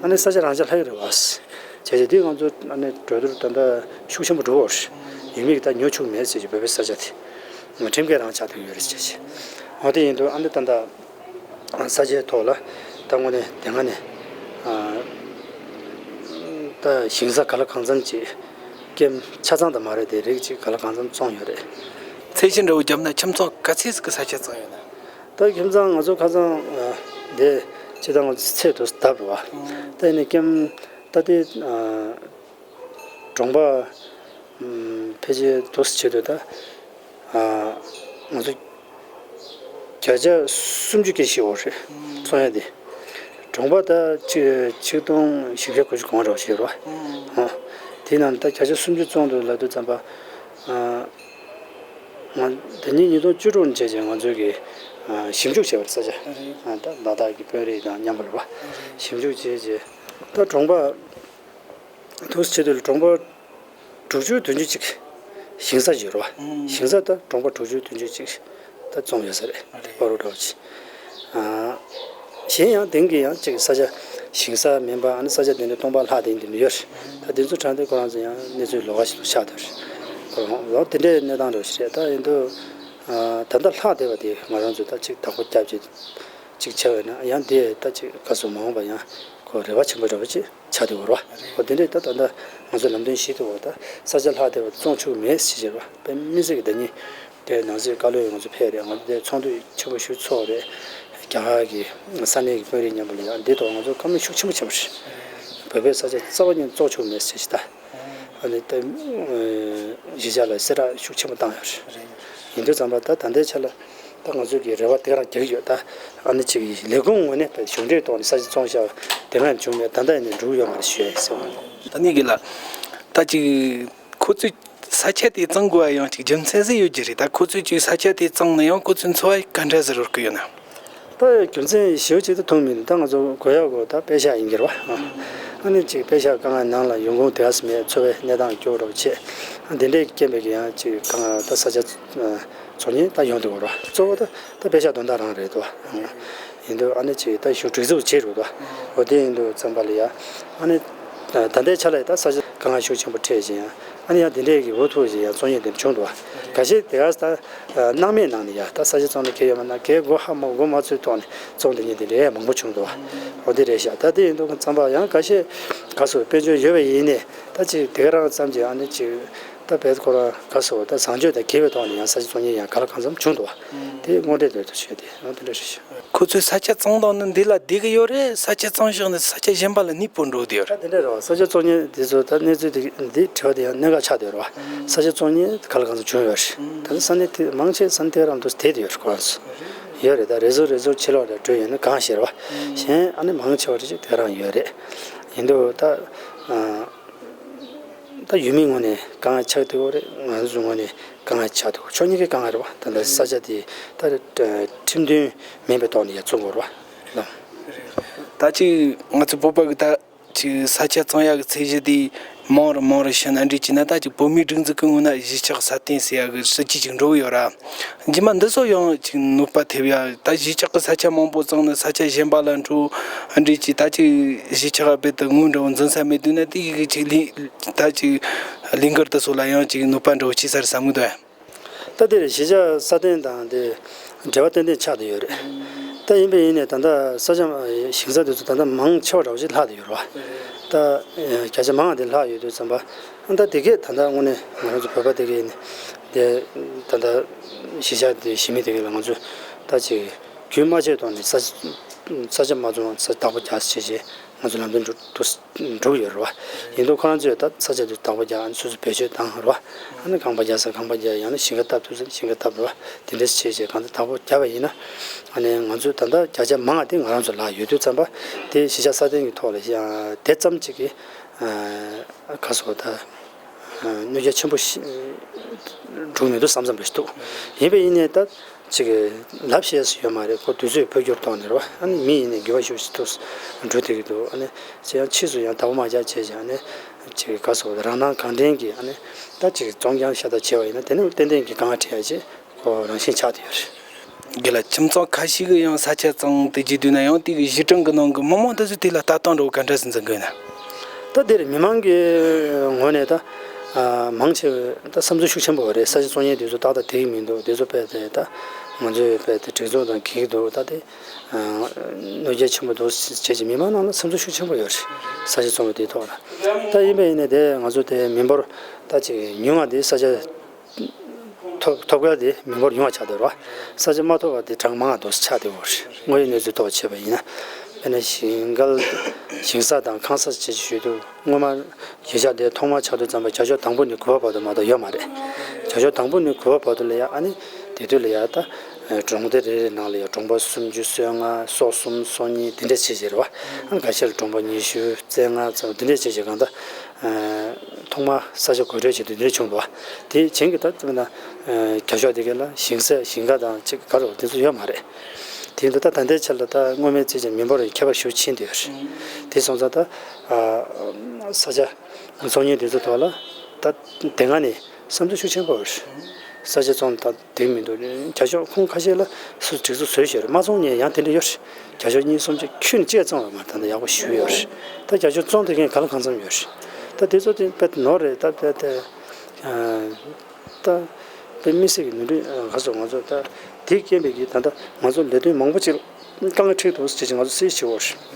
ཨ་ནི་ས་ཆ་རང་འཇགས་ལྷག་གི་རེད་བ། བྱས་བྱས་འདི་ང་ཚོ་ཨ་ནི་གྲོས་བསྡུར་ད་ལྟ་ཤུགས་ཆེན་པོ་འགྲོ་བར་ཡུལ་མི་གིས་ད་ཉོ་ཆོག་མེད་ཟེར་གྱི་བོད་པའི་ས་ཆ་དེ་ང་ཁྲིམས་འགལ་རང་ཆགས་བསྡད་ཡོད་རེད་ཟེར་བྱས། འོ་དེ་ཡིན་དུས་ཨ་ནི་ད་ལྟ་ས་ཆའི་ཐོག་ལ་ད་དངོས་གནས་དེ་སྔ་ནས་ད་ཞིང་ས་ག་ལ་གང་འཚམ་ཅིག་ཀེམ་ཆ་ཚང་དུ་མ་རེད་དེ་རིགས་ཅིག་ག་ལ་གང་འཚམ་བཙོང་ཡོད་རེད། ཚད་གཞི་འདྲ་བོ་བརྒྱབ་ན་ཁྱིམ་ཚང་ག་ཚད་ཀྱི་ས་ཆ་བཙོང་ཡོད་ན། ད་ཁྱིམ་ཚང་ང་ཚོ་ཁ་སང་འདི་ཅི་ད་ང་ཚོ་ཚད་དུ་བརྡབས་རེད་བ། ད་ཡིན་ནའི་ཀེམ་ད་དེ་གྲོང་པ་ཕལ་ཆེར་དུ་བྱེད་དུས་ད་ང་ཚོ་བརྒྱ་ཆ་སུམ་ཅུ་སྐྱེ་ཤི་འོ་རེད་བཙོང་ཡ་དེ། གྲོང་པ་ད་ཆིག་ཆིག་སྟོང་བཞི་བརྒྱ་དགུ་བཅུ་གོང་འདྲ་བོ་ཞིག་རེད་བ། དེ་ནང་ད་བརྒྱ་ཆ་སུམ་ཅུ་བཙོང་འདུག་ལབ་དུས་ཙམ་པ། ང་ད་ཉིས་ཉིས་སྟོང་བཅུ་དྲུག་ནས་བྱས་བྱས་ང་ཚོས་ཀྱི་ཞིབ་འཇུག་བྱས་པ་རེད་ས་ཆ། ད་ལ་དྭགས་ཀྱི་དཔོན་རིགས་དང་མཉམ་པོ་རེད་བ། ཞིབ་འཇུག་བྱས་བྱས་ད་གྲོང་པ་དུ་བྱེད་དུས་ལ་གྲོང་པ་དྲུག་ཅུ་བདུན་ཅུ་ཅིག་ཞིང་ས་ཡོད་རེད་བ། ཞིང་ས་ད་གྲོང་པ་དྲུག་ཅུ་བདུན་ཅུ་ཅིག་ད་བཙོང་ཡོད་ས་རེད། པ་རུ་འདྲ་བོ་ཅིག་གཞན་ཡང་དེང་གི་ཡང་ཅིག་ས་ཆ་ཞིང་ས་མིན་པ་ཨ་ནི་ས་ཆ་དེ་འདྲ་སྟོང་པ་ལྷག་དེ་འདི་མི་ཡོད་རེད། ད་དེ་ཚོ་དྲངས་ཏེ་ཁོ་རང་ཚོ་ཡང་གནས་ཚུལ་ལོགས་ཀ་ཞིག་ཏུ་ཆགས་བསྡད་རེད། ཁོ་རང་ལོག་དེ་འདྲའི་གནས་སྟངས་འདྲ་བོ་ཞིག་རེད། ད་ཡིན་དུས་ད་ལྟ་ལྷག་བསྡད་པ་དེ་ང་རང་ཚོས་ད་ཅིག་བདག་པོ་རྒྱབ་ཅིག་ཅིག་བྱས་པ་ཡིན་ན་ཡང་དེ་ད་ཅིག་ག་སོ་མ་འོངས་པ་ཡང་ཁོ་རེ་བ་ཆེན་པོ་འདྲ་བོ་ཅིག་ཆགས་བསྡད་ཡོད་རེད་བ། ཨོ་དེ་འདྲས་ད་ད་ལྟ་ང་ཚོ་ལམ་སྟོན་ཞུས་ཏེ་འོ་ད་ས་ཆ་ལྷག་བསྡད་པ་བཙོང་ཆོག་མེད་ཟེར་བྱས་པ་དཔེ་མི་སྲིད་ཀྱི་ད་ཉིན་དེ་ནང་སྲིད་བཀའ་བློན་ང་ཚོ་ཕེབས་རེད། ང་ཚོ་དེ་ཚོགས་འདུ་ཆེན་པོ་ཞིག་ཚོགས་རེད། རྒྱ་གར་གྱི་ས་གནས་ཀྱི་དཔོན་རིགས་མཉམ་པོ་ལ་ཡང་འདི་ཐོག་ང་ཚོ་བཀའ་མོལ་ཤུགས་ཆེན་པོ་བྱས་པ་རེད། བོད་པའི་ས་ཆ་རྩ་བ་ཉིད་བཙོང་ཆོག་མེད་ཟེར་བྱས་ད། ཨ་ནི་ད་གཞིས་ཆགས་ལ་གསལ་བསྒྲགས་ཤུགས་ཆེན་པོ་བཏང་ཡོད་རེད། ཡིན་དུས་ཙམ་པ་ད་ད་ལྟའི་ཆ་ལ་ད་ང་ཚོ་གི་རེ་བ་དེ་རང་རྒྱག་གི་ཡོད། ད་ཨ་ནི་ཅིག་ལས་ཁུངས་ངོས་ནས་གཞུང་འབྲེལ་ཐོག་ནས་ས་ཆ་བཙོང་བཞག་དེ་སྔ་བྱུང་མེད། ད་ལྟ་ཡིན་ནས་འགྲུབ་ཡོད་མ་རེད་ཞུ་ཡ་ཡིན་ཟེར་བ། ད་ནི་གི་ལ་ད་ཅིག་ཁོ་ཚོས་ས་ཆ་དེ་གཙང་དགོས་པ་ཡང་ཅིག་རྒྱུ་མཚན་ཟིག་ཡོད་ཀྱི་རེད། ད་ཁོ་ཚོས་ཅིག་ས་ཆ་དེ་གཙང་ན་ཡང་ཁོ་ཚོའི་འཚོ་བ་ག་འདྲ་ཟིག་རོལ་གི་ཡོད་ན། ད་རྒྱུ་མཚན་ཞེ་པོ་ཅིག་ད་མཐོང་མི་འདུག་ད་ང་ཚོ་དགོས་ཡག་གོ་ད་པེ་ཤག་ཡིན་གྱི་རེད་བ། ཨ་ནི་ཅིག་པེ་ཤག་དཀའ་ངལ་ནང་ལ་ཡོང་ཁུངས་དེ་ག་སེ་མེད། འཚོ་བའི་གནས་སྟངས་སྐྱོ་བོ་རོགས་བྱེད། ཨ་འདི་འདྲའི་རྐྱེན་པས་ཀྱི་ཡང་ཅིག་དཀའ་ངལ་ད་ས་ཆ་འཚོལ་མཁན་ད་ཡོང་འདུག་གོ་རེད་བ། གཙོ་བོ་ད་ད་པེ་ཤག་དོན་དག་རང་རེད་དོ། ཡིན་དུས་ཨ་ནི་ཅིག་ད་གཞུང་སྒྲིག་འཛུགས་བྱེད་རུ་དོ། འོ་དེ་ཡིན་དུས་ཙམ་པ་ལ་ཡ་ཨ་ནི་ད་ལྟའི་ཆ་ལ་ཡ་ད་ས་ཆ་དཀའ་ངལ་ཤུགས་ཆེན་པོ་འཕྲད་བཞིན་ཡང་ཨ་ནི་ཡང་དེ་འདྲའི་གི་འུ་ཐུག་བཞིན་ཡང་བཙོང་ཉེན་དེ་བྱུང་འདུག་བ། འགའ་ཤས་དེ་ག་ད་སྣང་མེད་ནང་ནས་ཡ་ད་ས་ཆ་བཙོང་ན་གལ་ཡོད་མ་ན་གལ་མགོ་ཧ་མ་མགོ་མ་ཚོས་ཐོག་ནས་བཙོང་དེ་ཉིན་དེ་ལས་མང་པོ་བྱུང་འདུག་བ། འོ་དེ་རེད་ཤག་ད་དེ་ཡིན་དུས་ཙམ་པ་ཡང་འགའ་ཤས་ག་སོ་དཔལ་འབྱོར་ཡོད་པ་ཡིན་ནས་ད་ཅིག་དེ་ག་རང་ཙམ་གྱིས་ཨ་ནི་ཅིག་ད་བེད་ཁོ་རང་ག་སོ་ད་བཟང་སྤྱོད་དང་འགལ་བའི་ཐོག་ནས་ཡང་ས་ཆ་བཙོང་ཉེན་ཡང་ག་ལ་གང་འཚམ་བྱུང་འདུག་བ། དེ་དངོས་འབྲེལ་དོད་དུ་བྱས་ཏེ་འོ་དེ་འདྲ་རེད་ཤག་ཁོ་ཚོས་ས་ཆ་བཙོང་སྟངས་ནི་འདི་ལ་བསྡད་ཀྱི་ཡོད་རེད། ས་ཆ་བཙོང་བཞག་ནས་ས་ཆ་གཞན་པ་ལ་གནས་སྤོ་འགྲོ་གི་ཡོད་རེད། ད་དེ་འདྲ་རེད་བ། ས་ཆ་བཙོང་མཁན་དེ་ཚོ་ད་གནས་ཚུལ་དེ་འདི་དྲི་བ་དེ་ཡང་གནད་འགག་ཆགས་བསྡད་ཡོད་རེད་བ། ས་ཆ་བཙོང་མཁན་ག་ལ་གང་ཚོད་བྱུང་ཡོད་རེད། ད་ནི་ས་གནས་དེ་མང་ཆེ་ས་གནས་དེ་རང་དུ་བསྡད་དེ་ཡོད་རེད། ཁོ་རང་ཚོ་ཡོད་རེད། ད་རེ་ཟུང་རེ་ཟུང་ཕྱི་ལོགས་ལ་འགྲོ་ཡོད་ན་གང་ཤེས་རེད་བ། གཞན་ཨ་ནི་མང་ཆེ་བ་རེ་ཅིག་དེ་རང་ཡོད་རེད། ཡིན་དུས་ད། ད་ཡུལ་མིའི་ངོས་ནས་དཀའ་ངལ་ཆགས་འདུག་རེད། ང་ཚོའི་ངོས་ནས་དཀའ་ངལ་ཆགས་འདུག་ཕྱོགས་གཉིས་ཀའི་དཀའ་ངལ་རེད་བ། ད་ལྟ་ས་ཆ་དེ་ད་ཁྲིམས་མཐུན་མིན་པའི་ཐོག་ནས་ཡར་བཙོང་དགོས་རེད་བ། ད་ཅིག་ང་ཚོ་བོད་པ་གི་ད་ཅིག་ས་ཆ་བཙོང་ཡག་གི་ཚད་གཞི་དེ་མང་རུ་མང་རུ་ཕྱིན་ན་འགྲིག་གི་ན། ད་ཅིག་བོད་མིའི་སྒྲིག་འཛུགས་ཀྱི་ངོས་ན་གཞིས་ཆགས་སྲ་བརྟན་ཟེར་ཡག་གི་སྲིད་ཇུས་ཅིག་འགྲོ་གི་ཡོད་ར། རྗེས་མ་འདི་ཚོ་ཡང་ཅིག་གནོད་པ་ཐེབས་ཡ། ད་གཞིས་ཆགས་ཀྱི་ས་ཆ་མང་པོ་བཙོང་ནས་ས་ཆ་གཞན་པ་ལ་འགྲོ་འདྲི་ཅིག་ད་ཅིག་གཞིས་ཆགས་རྦད་དེ་དངུལ་འདྲ་བོ་འཛིན་ས་མེད་དུས་ན་དེ་གི་ཅིག་ལས་ད་ཅིག་ལས་འགུལ་དེ་ཚོ་ལ་ཡང་ཅིག་གནོད་པ་འདྲ་བོ་བྱེད་ས་རེད་བསམ་གི་འདུག་ད་དེ་རེད། གཞིས་ཆགས་སྲ་བརྟན་དང་དེ་འབྲེལ་བ་ཏན་ཏན་ཆགས་བསྡད་ཡོད་རེད། ད་ཡིན་པས་ཡིན་ནས་ད་ལྟ་ས་ཆ་ཞིང་ས་དེ་ཚོ་ད་ལྟ་མང་ཆེ་བ་འདྲ་བོ་ཅིག་ལྷག་བསྡད་ཡོད་རེད་བ། ད་བརྒྱ་ཆ་མང་བ་དེ་ལྷག་ཡོད་དུས་ཙམ་པ། ད་དེ་གས་ད་ལྟ་དངོས་གནས་ང་རང་ཚོ་བོད་པ་དེ་གས་ནི་དེ་ད་ལྟ་གཞིས་ཆགས་དེ་གཞིས་མི་དེ་གས་ལ་ང་ཚོས་ད་ཅིག་རྒྱུན་མ་ཆད་ཐོག་ནས་ས་ས་ཆ་མ་བཙོང་ས་བདག་པོ་རྒྱག་བྱས་བྱས་ང་ཚོ་ལམ་སྟོན་འགྲོ་འགྲོ་འགྲོ་གི་ཡོད་རེད་བ། ཡིན་དུས་ཁོ་རང་ཚོས་ད་ས་ཆ་དེ་བདག་པོ་རྒྱག་ཨ་ནི་སོ་སོ་བེད་སྤྱོད་བཏང་རེད་བ། ཨ་ནི་ཁང་པ་རྒྱག་ས་ཁང་པ་རྒྱག་ཡང་ན་ཞིང་ཁ་བཏབ་ཐུབ་ས་ཞིང་ཁ་བཏབ་རེད་བ། དེ་འདྲས་བྱས་བྱས་གང་ལྟར་བདག་པོ་རྒྱག་པ་ཡིན་ན། ཨ་ནི་ང་ཚོས་ད་ལྟ་བརྒྱ་ཆ་མང་བ་དེ་ང་རང་ཚོ་ལ་ཡོད་དུས་ཙམ་པ་དེ་གཞིས་ཆགས་སྲ་བརྟན་གྱི་ཐོག་ལ་ཡང་དེ་ཙམ་ཅིག་གི་ག་སོ་ད་གནོད་སྐྱོན་ཆེན་པོ་ཞིག་འགྲོ་མི་འདུག་བསམ་བསམ་རེ་ཞིག་འདུག་ཡིན་པས་ཡིན་ནའི་ད་ཅིག་ལབ་ཤེས་སུ་ཡོད་མ་རེད། ཁོ་དུས་ཚོད་འཕོ་འགྱུར་གཏོང་ནས་རེད་བ། ཨ་ནི་མི་ཡིན་ནའི་འགྱུར་བ་ཤུགས་ཆེ་འདུག་འགྲོ་བསྡད་ཀྱི་འདུག་ཨ་ནི་ཅི་ཡང་ཕྱིས་སུ་ཡང་བདག་པོ་མ་རྒྱག་བྱས་ཀྱང་ཨ་ནི་ཅིག་ག་སོ་རང་སྣང་གང་དྲན་གྱིས་ཨ་ནི་ད་ཅིག་བཙོང་རྐྱང་ཤ་སྟག་བྱས་པ་ཡིན་ན་དེ་ནི་ཏན་ཏན་གྱི་དཀའ་ངལ་འཕྲད་ཡ་ཅིག་ཁོ་རང་བཞིན་ཆགས་བསྡད་ཡོད་རེད། དགེ་ལགས། ཁྱིམ་ཚང་ཁ་ཤས་ཀྱིས་ཡང་ས་ཆ་བཙོང་དེ་བྱེད་དུས་ན་ཡང་དེ་གི་གཞི་གྲངས་ཀྱི་ནང་གི་མི་མང་དེ་ཚོས་དེ་ལ་ལྟ་སྟངས་འདྲ་བོ་ག་འདྲ་ཞིག་འཛིན་གི་ཡོད་ན། ད་དེར་མི་མང་གི་ངོས་ནས་ད་མང་ཆེ་བས་ད་བསམ་ཚུལ་ཤུགས་ཆེན་པོ་རེད། ས་ཆ་བཙོང་མཁན་དེ་ཚོ་ཏག་ཏག་དེ་གི་མི་འདུག་དེ་ཚོ་དཔེ་དེ་ད་ང་ཚོའི་དཔེ་དེ་སྒྲིག་འཛུགས་དང་འགལ་གྱི་འདུག་ད་དེ་གནོད་སྐྱོན་ཆེན་པོ་འདུག་བྱས་ཀྱི་མི་མང་ནང་ལ་བསམ་ཚུལ་ཤུགས་ཆེན་པོ་ཡོད་རེད། ས་ཆ་བཙོང་བ་དེའི་ཐོག་ལ། ད་ཡིན་པ་ཡིན་ནའི་དེ་ང་ཚོ་དེ་མི་འབོར་ད་ཅིག་ཉུང་བ་དེ་ས་ཆ་ཐོབ་ཐོབ་སྐལ་དེ་མི་འབོར་ཉུང་བ་ཆགས་བསྡད་རེད་བ། ས་ཆ་མ་ཐོབ་པ་དེ་གྲངས་མང་བ་འདུག་ཆགས་བསྡད་ཡོད་རེད། དངོས་ཡོད་གནས་ཚུལ་ཐོག་བྱས་པ་ཡིན་ན། དཔེར་ན་ཞིང་ཁ་ཞིང་ས་དང་ཁང་གསར་བཅས་ཞུས་དུས་སྔོན་མ་གཞིས་ཆགས་དེ་ཐོག་མར་ཆགས་དུས་ཙམ་པ་བྱ་ཕྱོགས་དང་པོ་ནས་དགུ་པ་བར་དུ་མ་གཏོགས་ཡོད་མ་རེད། བྱ་ཕྱོགས་དང་པོ་ནས་དགུ་པ་བར་དུ་ལ་ཡ་ཨ་ནི་དེ་དུས་ལ་ཡ་ད་གྲོང་སྡེ་རེ་རེ་ནང་ལ་ཡ་གྲོང་པ་སུམ་ཅུ་སོ་ལྔ་སོ་གསུམ་སོ་གཉིས་དེ་འདྲས་བྱས་བྱས་རེད་བ། ཨ་ནི་ཁ་ཤས་ལ་གྲོང་པ་ཉི་ཤུ་རྩ་ལྔ་ཙམ་དེ་འདྲས་བྱས་བྱས་གང་ལྟར། ཐོག་མར་ས་ཆ་དགོད་བྲོ་བྱེད་དུས་འདིར་བྱུང་འདུག་བ། དེ་བྱིངས་ཀྱི་ད་ལྟ་ན་རྒྱ་ཤོག་དེ་ག་ལ་ཞིང་ས་ཞིང་ཁ་དང་གཅིག་ག་རུ་དེ་ཚོ་ཡོད་མ་རེད། དེ་འདུག་ད་ད་ལྟའི་ཆར་ལ་ད་སྔོན་མའི་ཚད་ཀྱི་མི་འབོར་ཁྱད་པར་ཞེ་པོ་ཕྱིན་བསྡད་ཡོད་རེད། དེ་སོང་ཙང་ད་ས་ཆ་བཙོང་མཁན་དེ་ཚོ་ཐོག་ལ་ད་དེ་སྔ་ནས་བསམ་ཚུལ་ཤུགས་ཆེན་པོ་ཡོད་རེད། ས་ཆ་བཙོང་ད་དེ་མི་འདུག་རྒྱ་ཤོག་ཁོང་ཁ་ཤས་ལ་སུ་སྒྲིག་འཛུགས་བཟོས་ཤོར་རེད། མ་བཙོང་མཁན་ཡང་དེ་འདྲ་ཡོད་རེད། རྒྱ་ཤོག་གཉིས་གསུམ་ཅིག་ཁྱོན་ནས་གཅིག་བཙོང་བ་མ་ད་ལྟ་ཡག་པོ་ཞུ་ཡོད་རེད། ད་རྒྱ་ཤོག་བཙོང་བསྡད་མཁན་ག་ལ་གང་འཚམ་ཡོད་རེད། ད་དེ་ཚོ་དེ་དཔེ་ནོར་རེད། ད་དཔེ་དེ་ད་དཔེ་མི་སྲིད་ཀྱི་ནོར་འཁྲུལ་ག་སོ་ང་ཚོ་ད་དེ་རྐྱེན་པས་ཀྱི་ད་ལྟ་ང་ཚོ་ལས་དོན་མང་པོ་ཅིག་དཀའ་ངལ་འཕྲད་འདུག་ཅེས་ང་ཚོ་སེལ་བྱེད་འོར།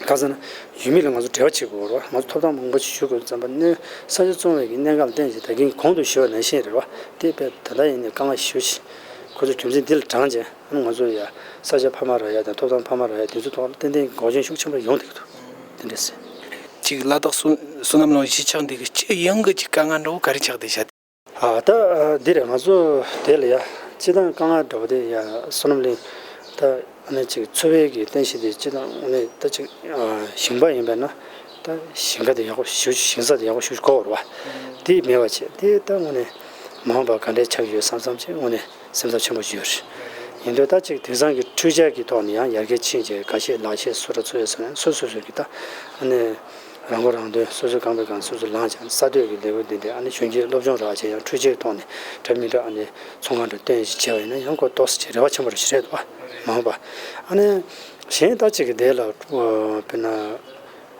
གང་ཟེར་ན་ཡུལ་མི་ལ་ང་ཚོ་འབྲེལ་བ་བྱེད་དགོས་རེད་བ། ང་ཚོ་ཐོབ་ཐང་མང་པོ་ཞིག་ཞུ་དགོས་ཙམ་པ་གནས་ས་ཆ་བཙོང་བའི་གི་གནད་འགག་ལ་བརྟེན་བྱས་ད་གིན་གོང་དུ་ཞུས་པ་ནང་བཞིན་རེད་བ། དེ་དཔེ་ད་ལྟ་ཡིན་ནའི་དཀའ་ངལ་ཞེ་པོ་ཅིག་ཁོ་ཚོ་རྒྱུ་མཚན་འདི་ལ་དྲངས་བྱས་ང་ཚོ་ཡ་ས་ཆ་ཕ་མ་རག་ཡ་དང་ཐོབ་ཐང་ཕ་མ་རག་ཡ་དེ་ཚོ་ཐོག་ལ་ཏན་ཏན་འགོག་རྐྱེན་ཤུགས་ཆེན་པོ་ཡོང་བསྡད་ཀྱི་འདུག་དེ་འདྲ་ཟེར། ཅིག་ལ་དྭགས་བསོད་བསོད་ནམས་གླིང་གཞིས་ཆགས་འདི་གི་སྤྱི་ཡོངས་ཀྱི་ཅིག་དཀའ་ངལ་འདྲ་བོ་ག་རེ་ཆགས་བསྡད་བཞག་དེ། ཨ་ད་འདི་རེད། ང་ཚོ་དེ་ལ་ཡ་སྤྱི་བཏང་དཀའ་ངལ་འདྲ་བོ་དེ་ཡ་བསོད་ནམས་གླིང་ད་ཨ་ནི་ཅིག་འཚོ་བའི་གི་རྟེན་གཞི་དེ་སྤྱི་བཏང་དངོས་གནས་ད་ཅིག་ཞིང་པ་ཡིན་པས་ན་ད་ཞིང་ཁ་དེ་ཡག་པོ་ཞུ་ཞིང་ས་དེ་ཡག་པོ་ཞུ་དགོས་རེད་བ། དེ་མེད་པ་བྱས་དེ་ད་དངོས་གནས་མ་འོངས་པ་ག་འདྲས་ཆགས་ཡོད་བསམ་བསམ་བྱས་དངོས་གནས་སེམས་འཚབ་ཆེན་པོ་ཡོད་རེད། ཡིན་དུས་ད་ཅིག་དེང་སང་གི་འཕྲུལ་ཆས་ཀྱི་ཐོག་ནས་ཡང་ཡར་རྒྱས་ཕྱིན་རྗེས་འགའ་ཤས་ལག་ཤེས་སུ་ར་ཚུ་ཡོད་ཟེར་ན་སོ་སོ་སོ་གི་ད་ཨ་ནི་རང་མགོ་རང་ཐོན་སོ་སོའི་རྐང་པའི་སྒང་སོ་སོ་ལངས་ཀྱང་ས་སྟོད་ཀྱི་ལས་འགུལ་འདི་འདྲ་ཨ་ནི་གཞོན་སྐྱེས་སློབ་སྦྱོང་རག་བྱས་ཡང་འཕྲུལ་ཆས་ཀྱི་ཐོག་ནས་འདྲ་མི་འདྲ་ཨ་ནི་ཚོང་ཁང་འདྲ་སྟོན་ཞིག་བྱས་པ་ཡིན་ན་ཡང་ཁོ་ཏོག་ཙམ་ཅིག་རེ་བ་ཆེན་པོ་རེ་ཞིག་རེད་འདུག་བ་མ་འོངས་པ། ཨ་ནི་གཞན་ད་ཅིག་གི་དེ་ལ་དཔེར་ན།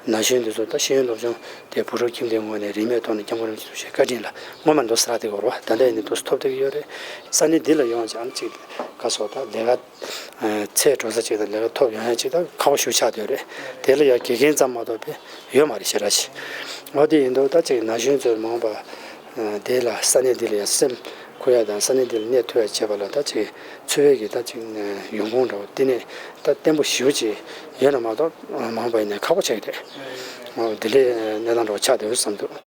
ན་གཞོན་འདི་ཚོ་ད་ཤེས་ཡོན་སློབ་སྦྱོང་དེ་བུ་ཕྲུག་ཁྱིམ་སྡེའི་ངོས་ནས་རིན་མེད་ཐོག་ནས་སྐྱབས་མགོན་རིན་པོ་ཆེ་ཐུགས་རྗེ་བཀའ་དྲིན་ལ་སྔོན་མ་འདུག་ཟེར་དེ་གོ་ར་བ་ད་ལྟ་ཡིན་ནི་འདུག་ཐོབ་བསྡད་ཀྱི་ཡོད་རེད། ས་གནས་འདི་ལ་ཡོང་ཅང་ཅིག་ག་སོགས་ད་ལས་ཀ་ཚད་འགྲོ་ས་ཅིག་དང་ལས་ཀ་ཐོབ་ཡོང་ཡ་ཅིག་ད་ཁག་པོ་ཞེ་པོ་ཆགས་བསྡད་ཡོད་རེད། དེ་ལ་ཡང་དགེ་རྒན་ཙམ་མ་གཏོགས་པའི་ཡོད་མ་རེད་ཞེ་དྲག་ཅིག་འོ་དེ་ཡིན་དུས་ད་ཅིག་ན་གཞོན་ཚོས་མ་འོངས་པ་དེ་ལ་ས་གནས་འདི་ལ་ཡང་སེམས་ཁུར་ཡ་དང་ས་གནས་འདི་ལ་གནས་ཐུབ་ཡ་བྱེད་པ་ལ་ད་ཅིག་འཚོ་བའི་གི་ད་ཅིག་ཡོང་ཁུངས་འདྲ་བོ་དེ་ནས་ད་བརྟན་པོ་ཞེ་པོ་ཅིག་ཡོད་ན་མ་གཏོགས་མ་འོངས་པ་ཡིན་ན་ཁག་པོ་ཆགས་ཀྱི་རེད། འོ་དེ་འདྲའི་གནས་སྟངས་འདྲ་བོ་ཆགས་བསྡད་ཡོད་བསམ་འདུག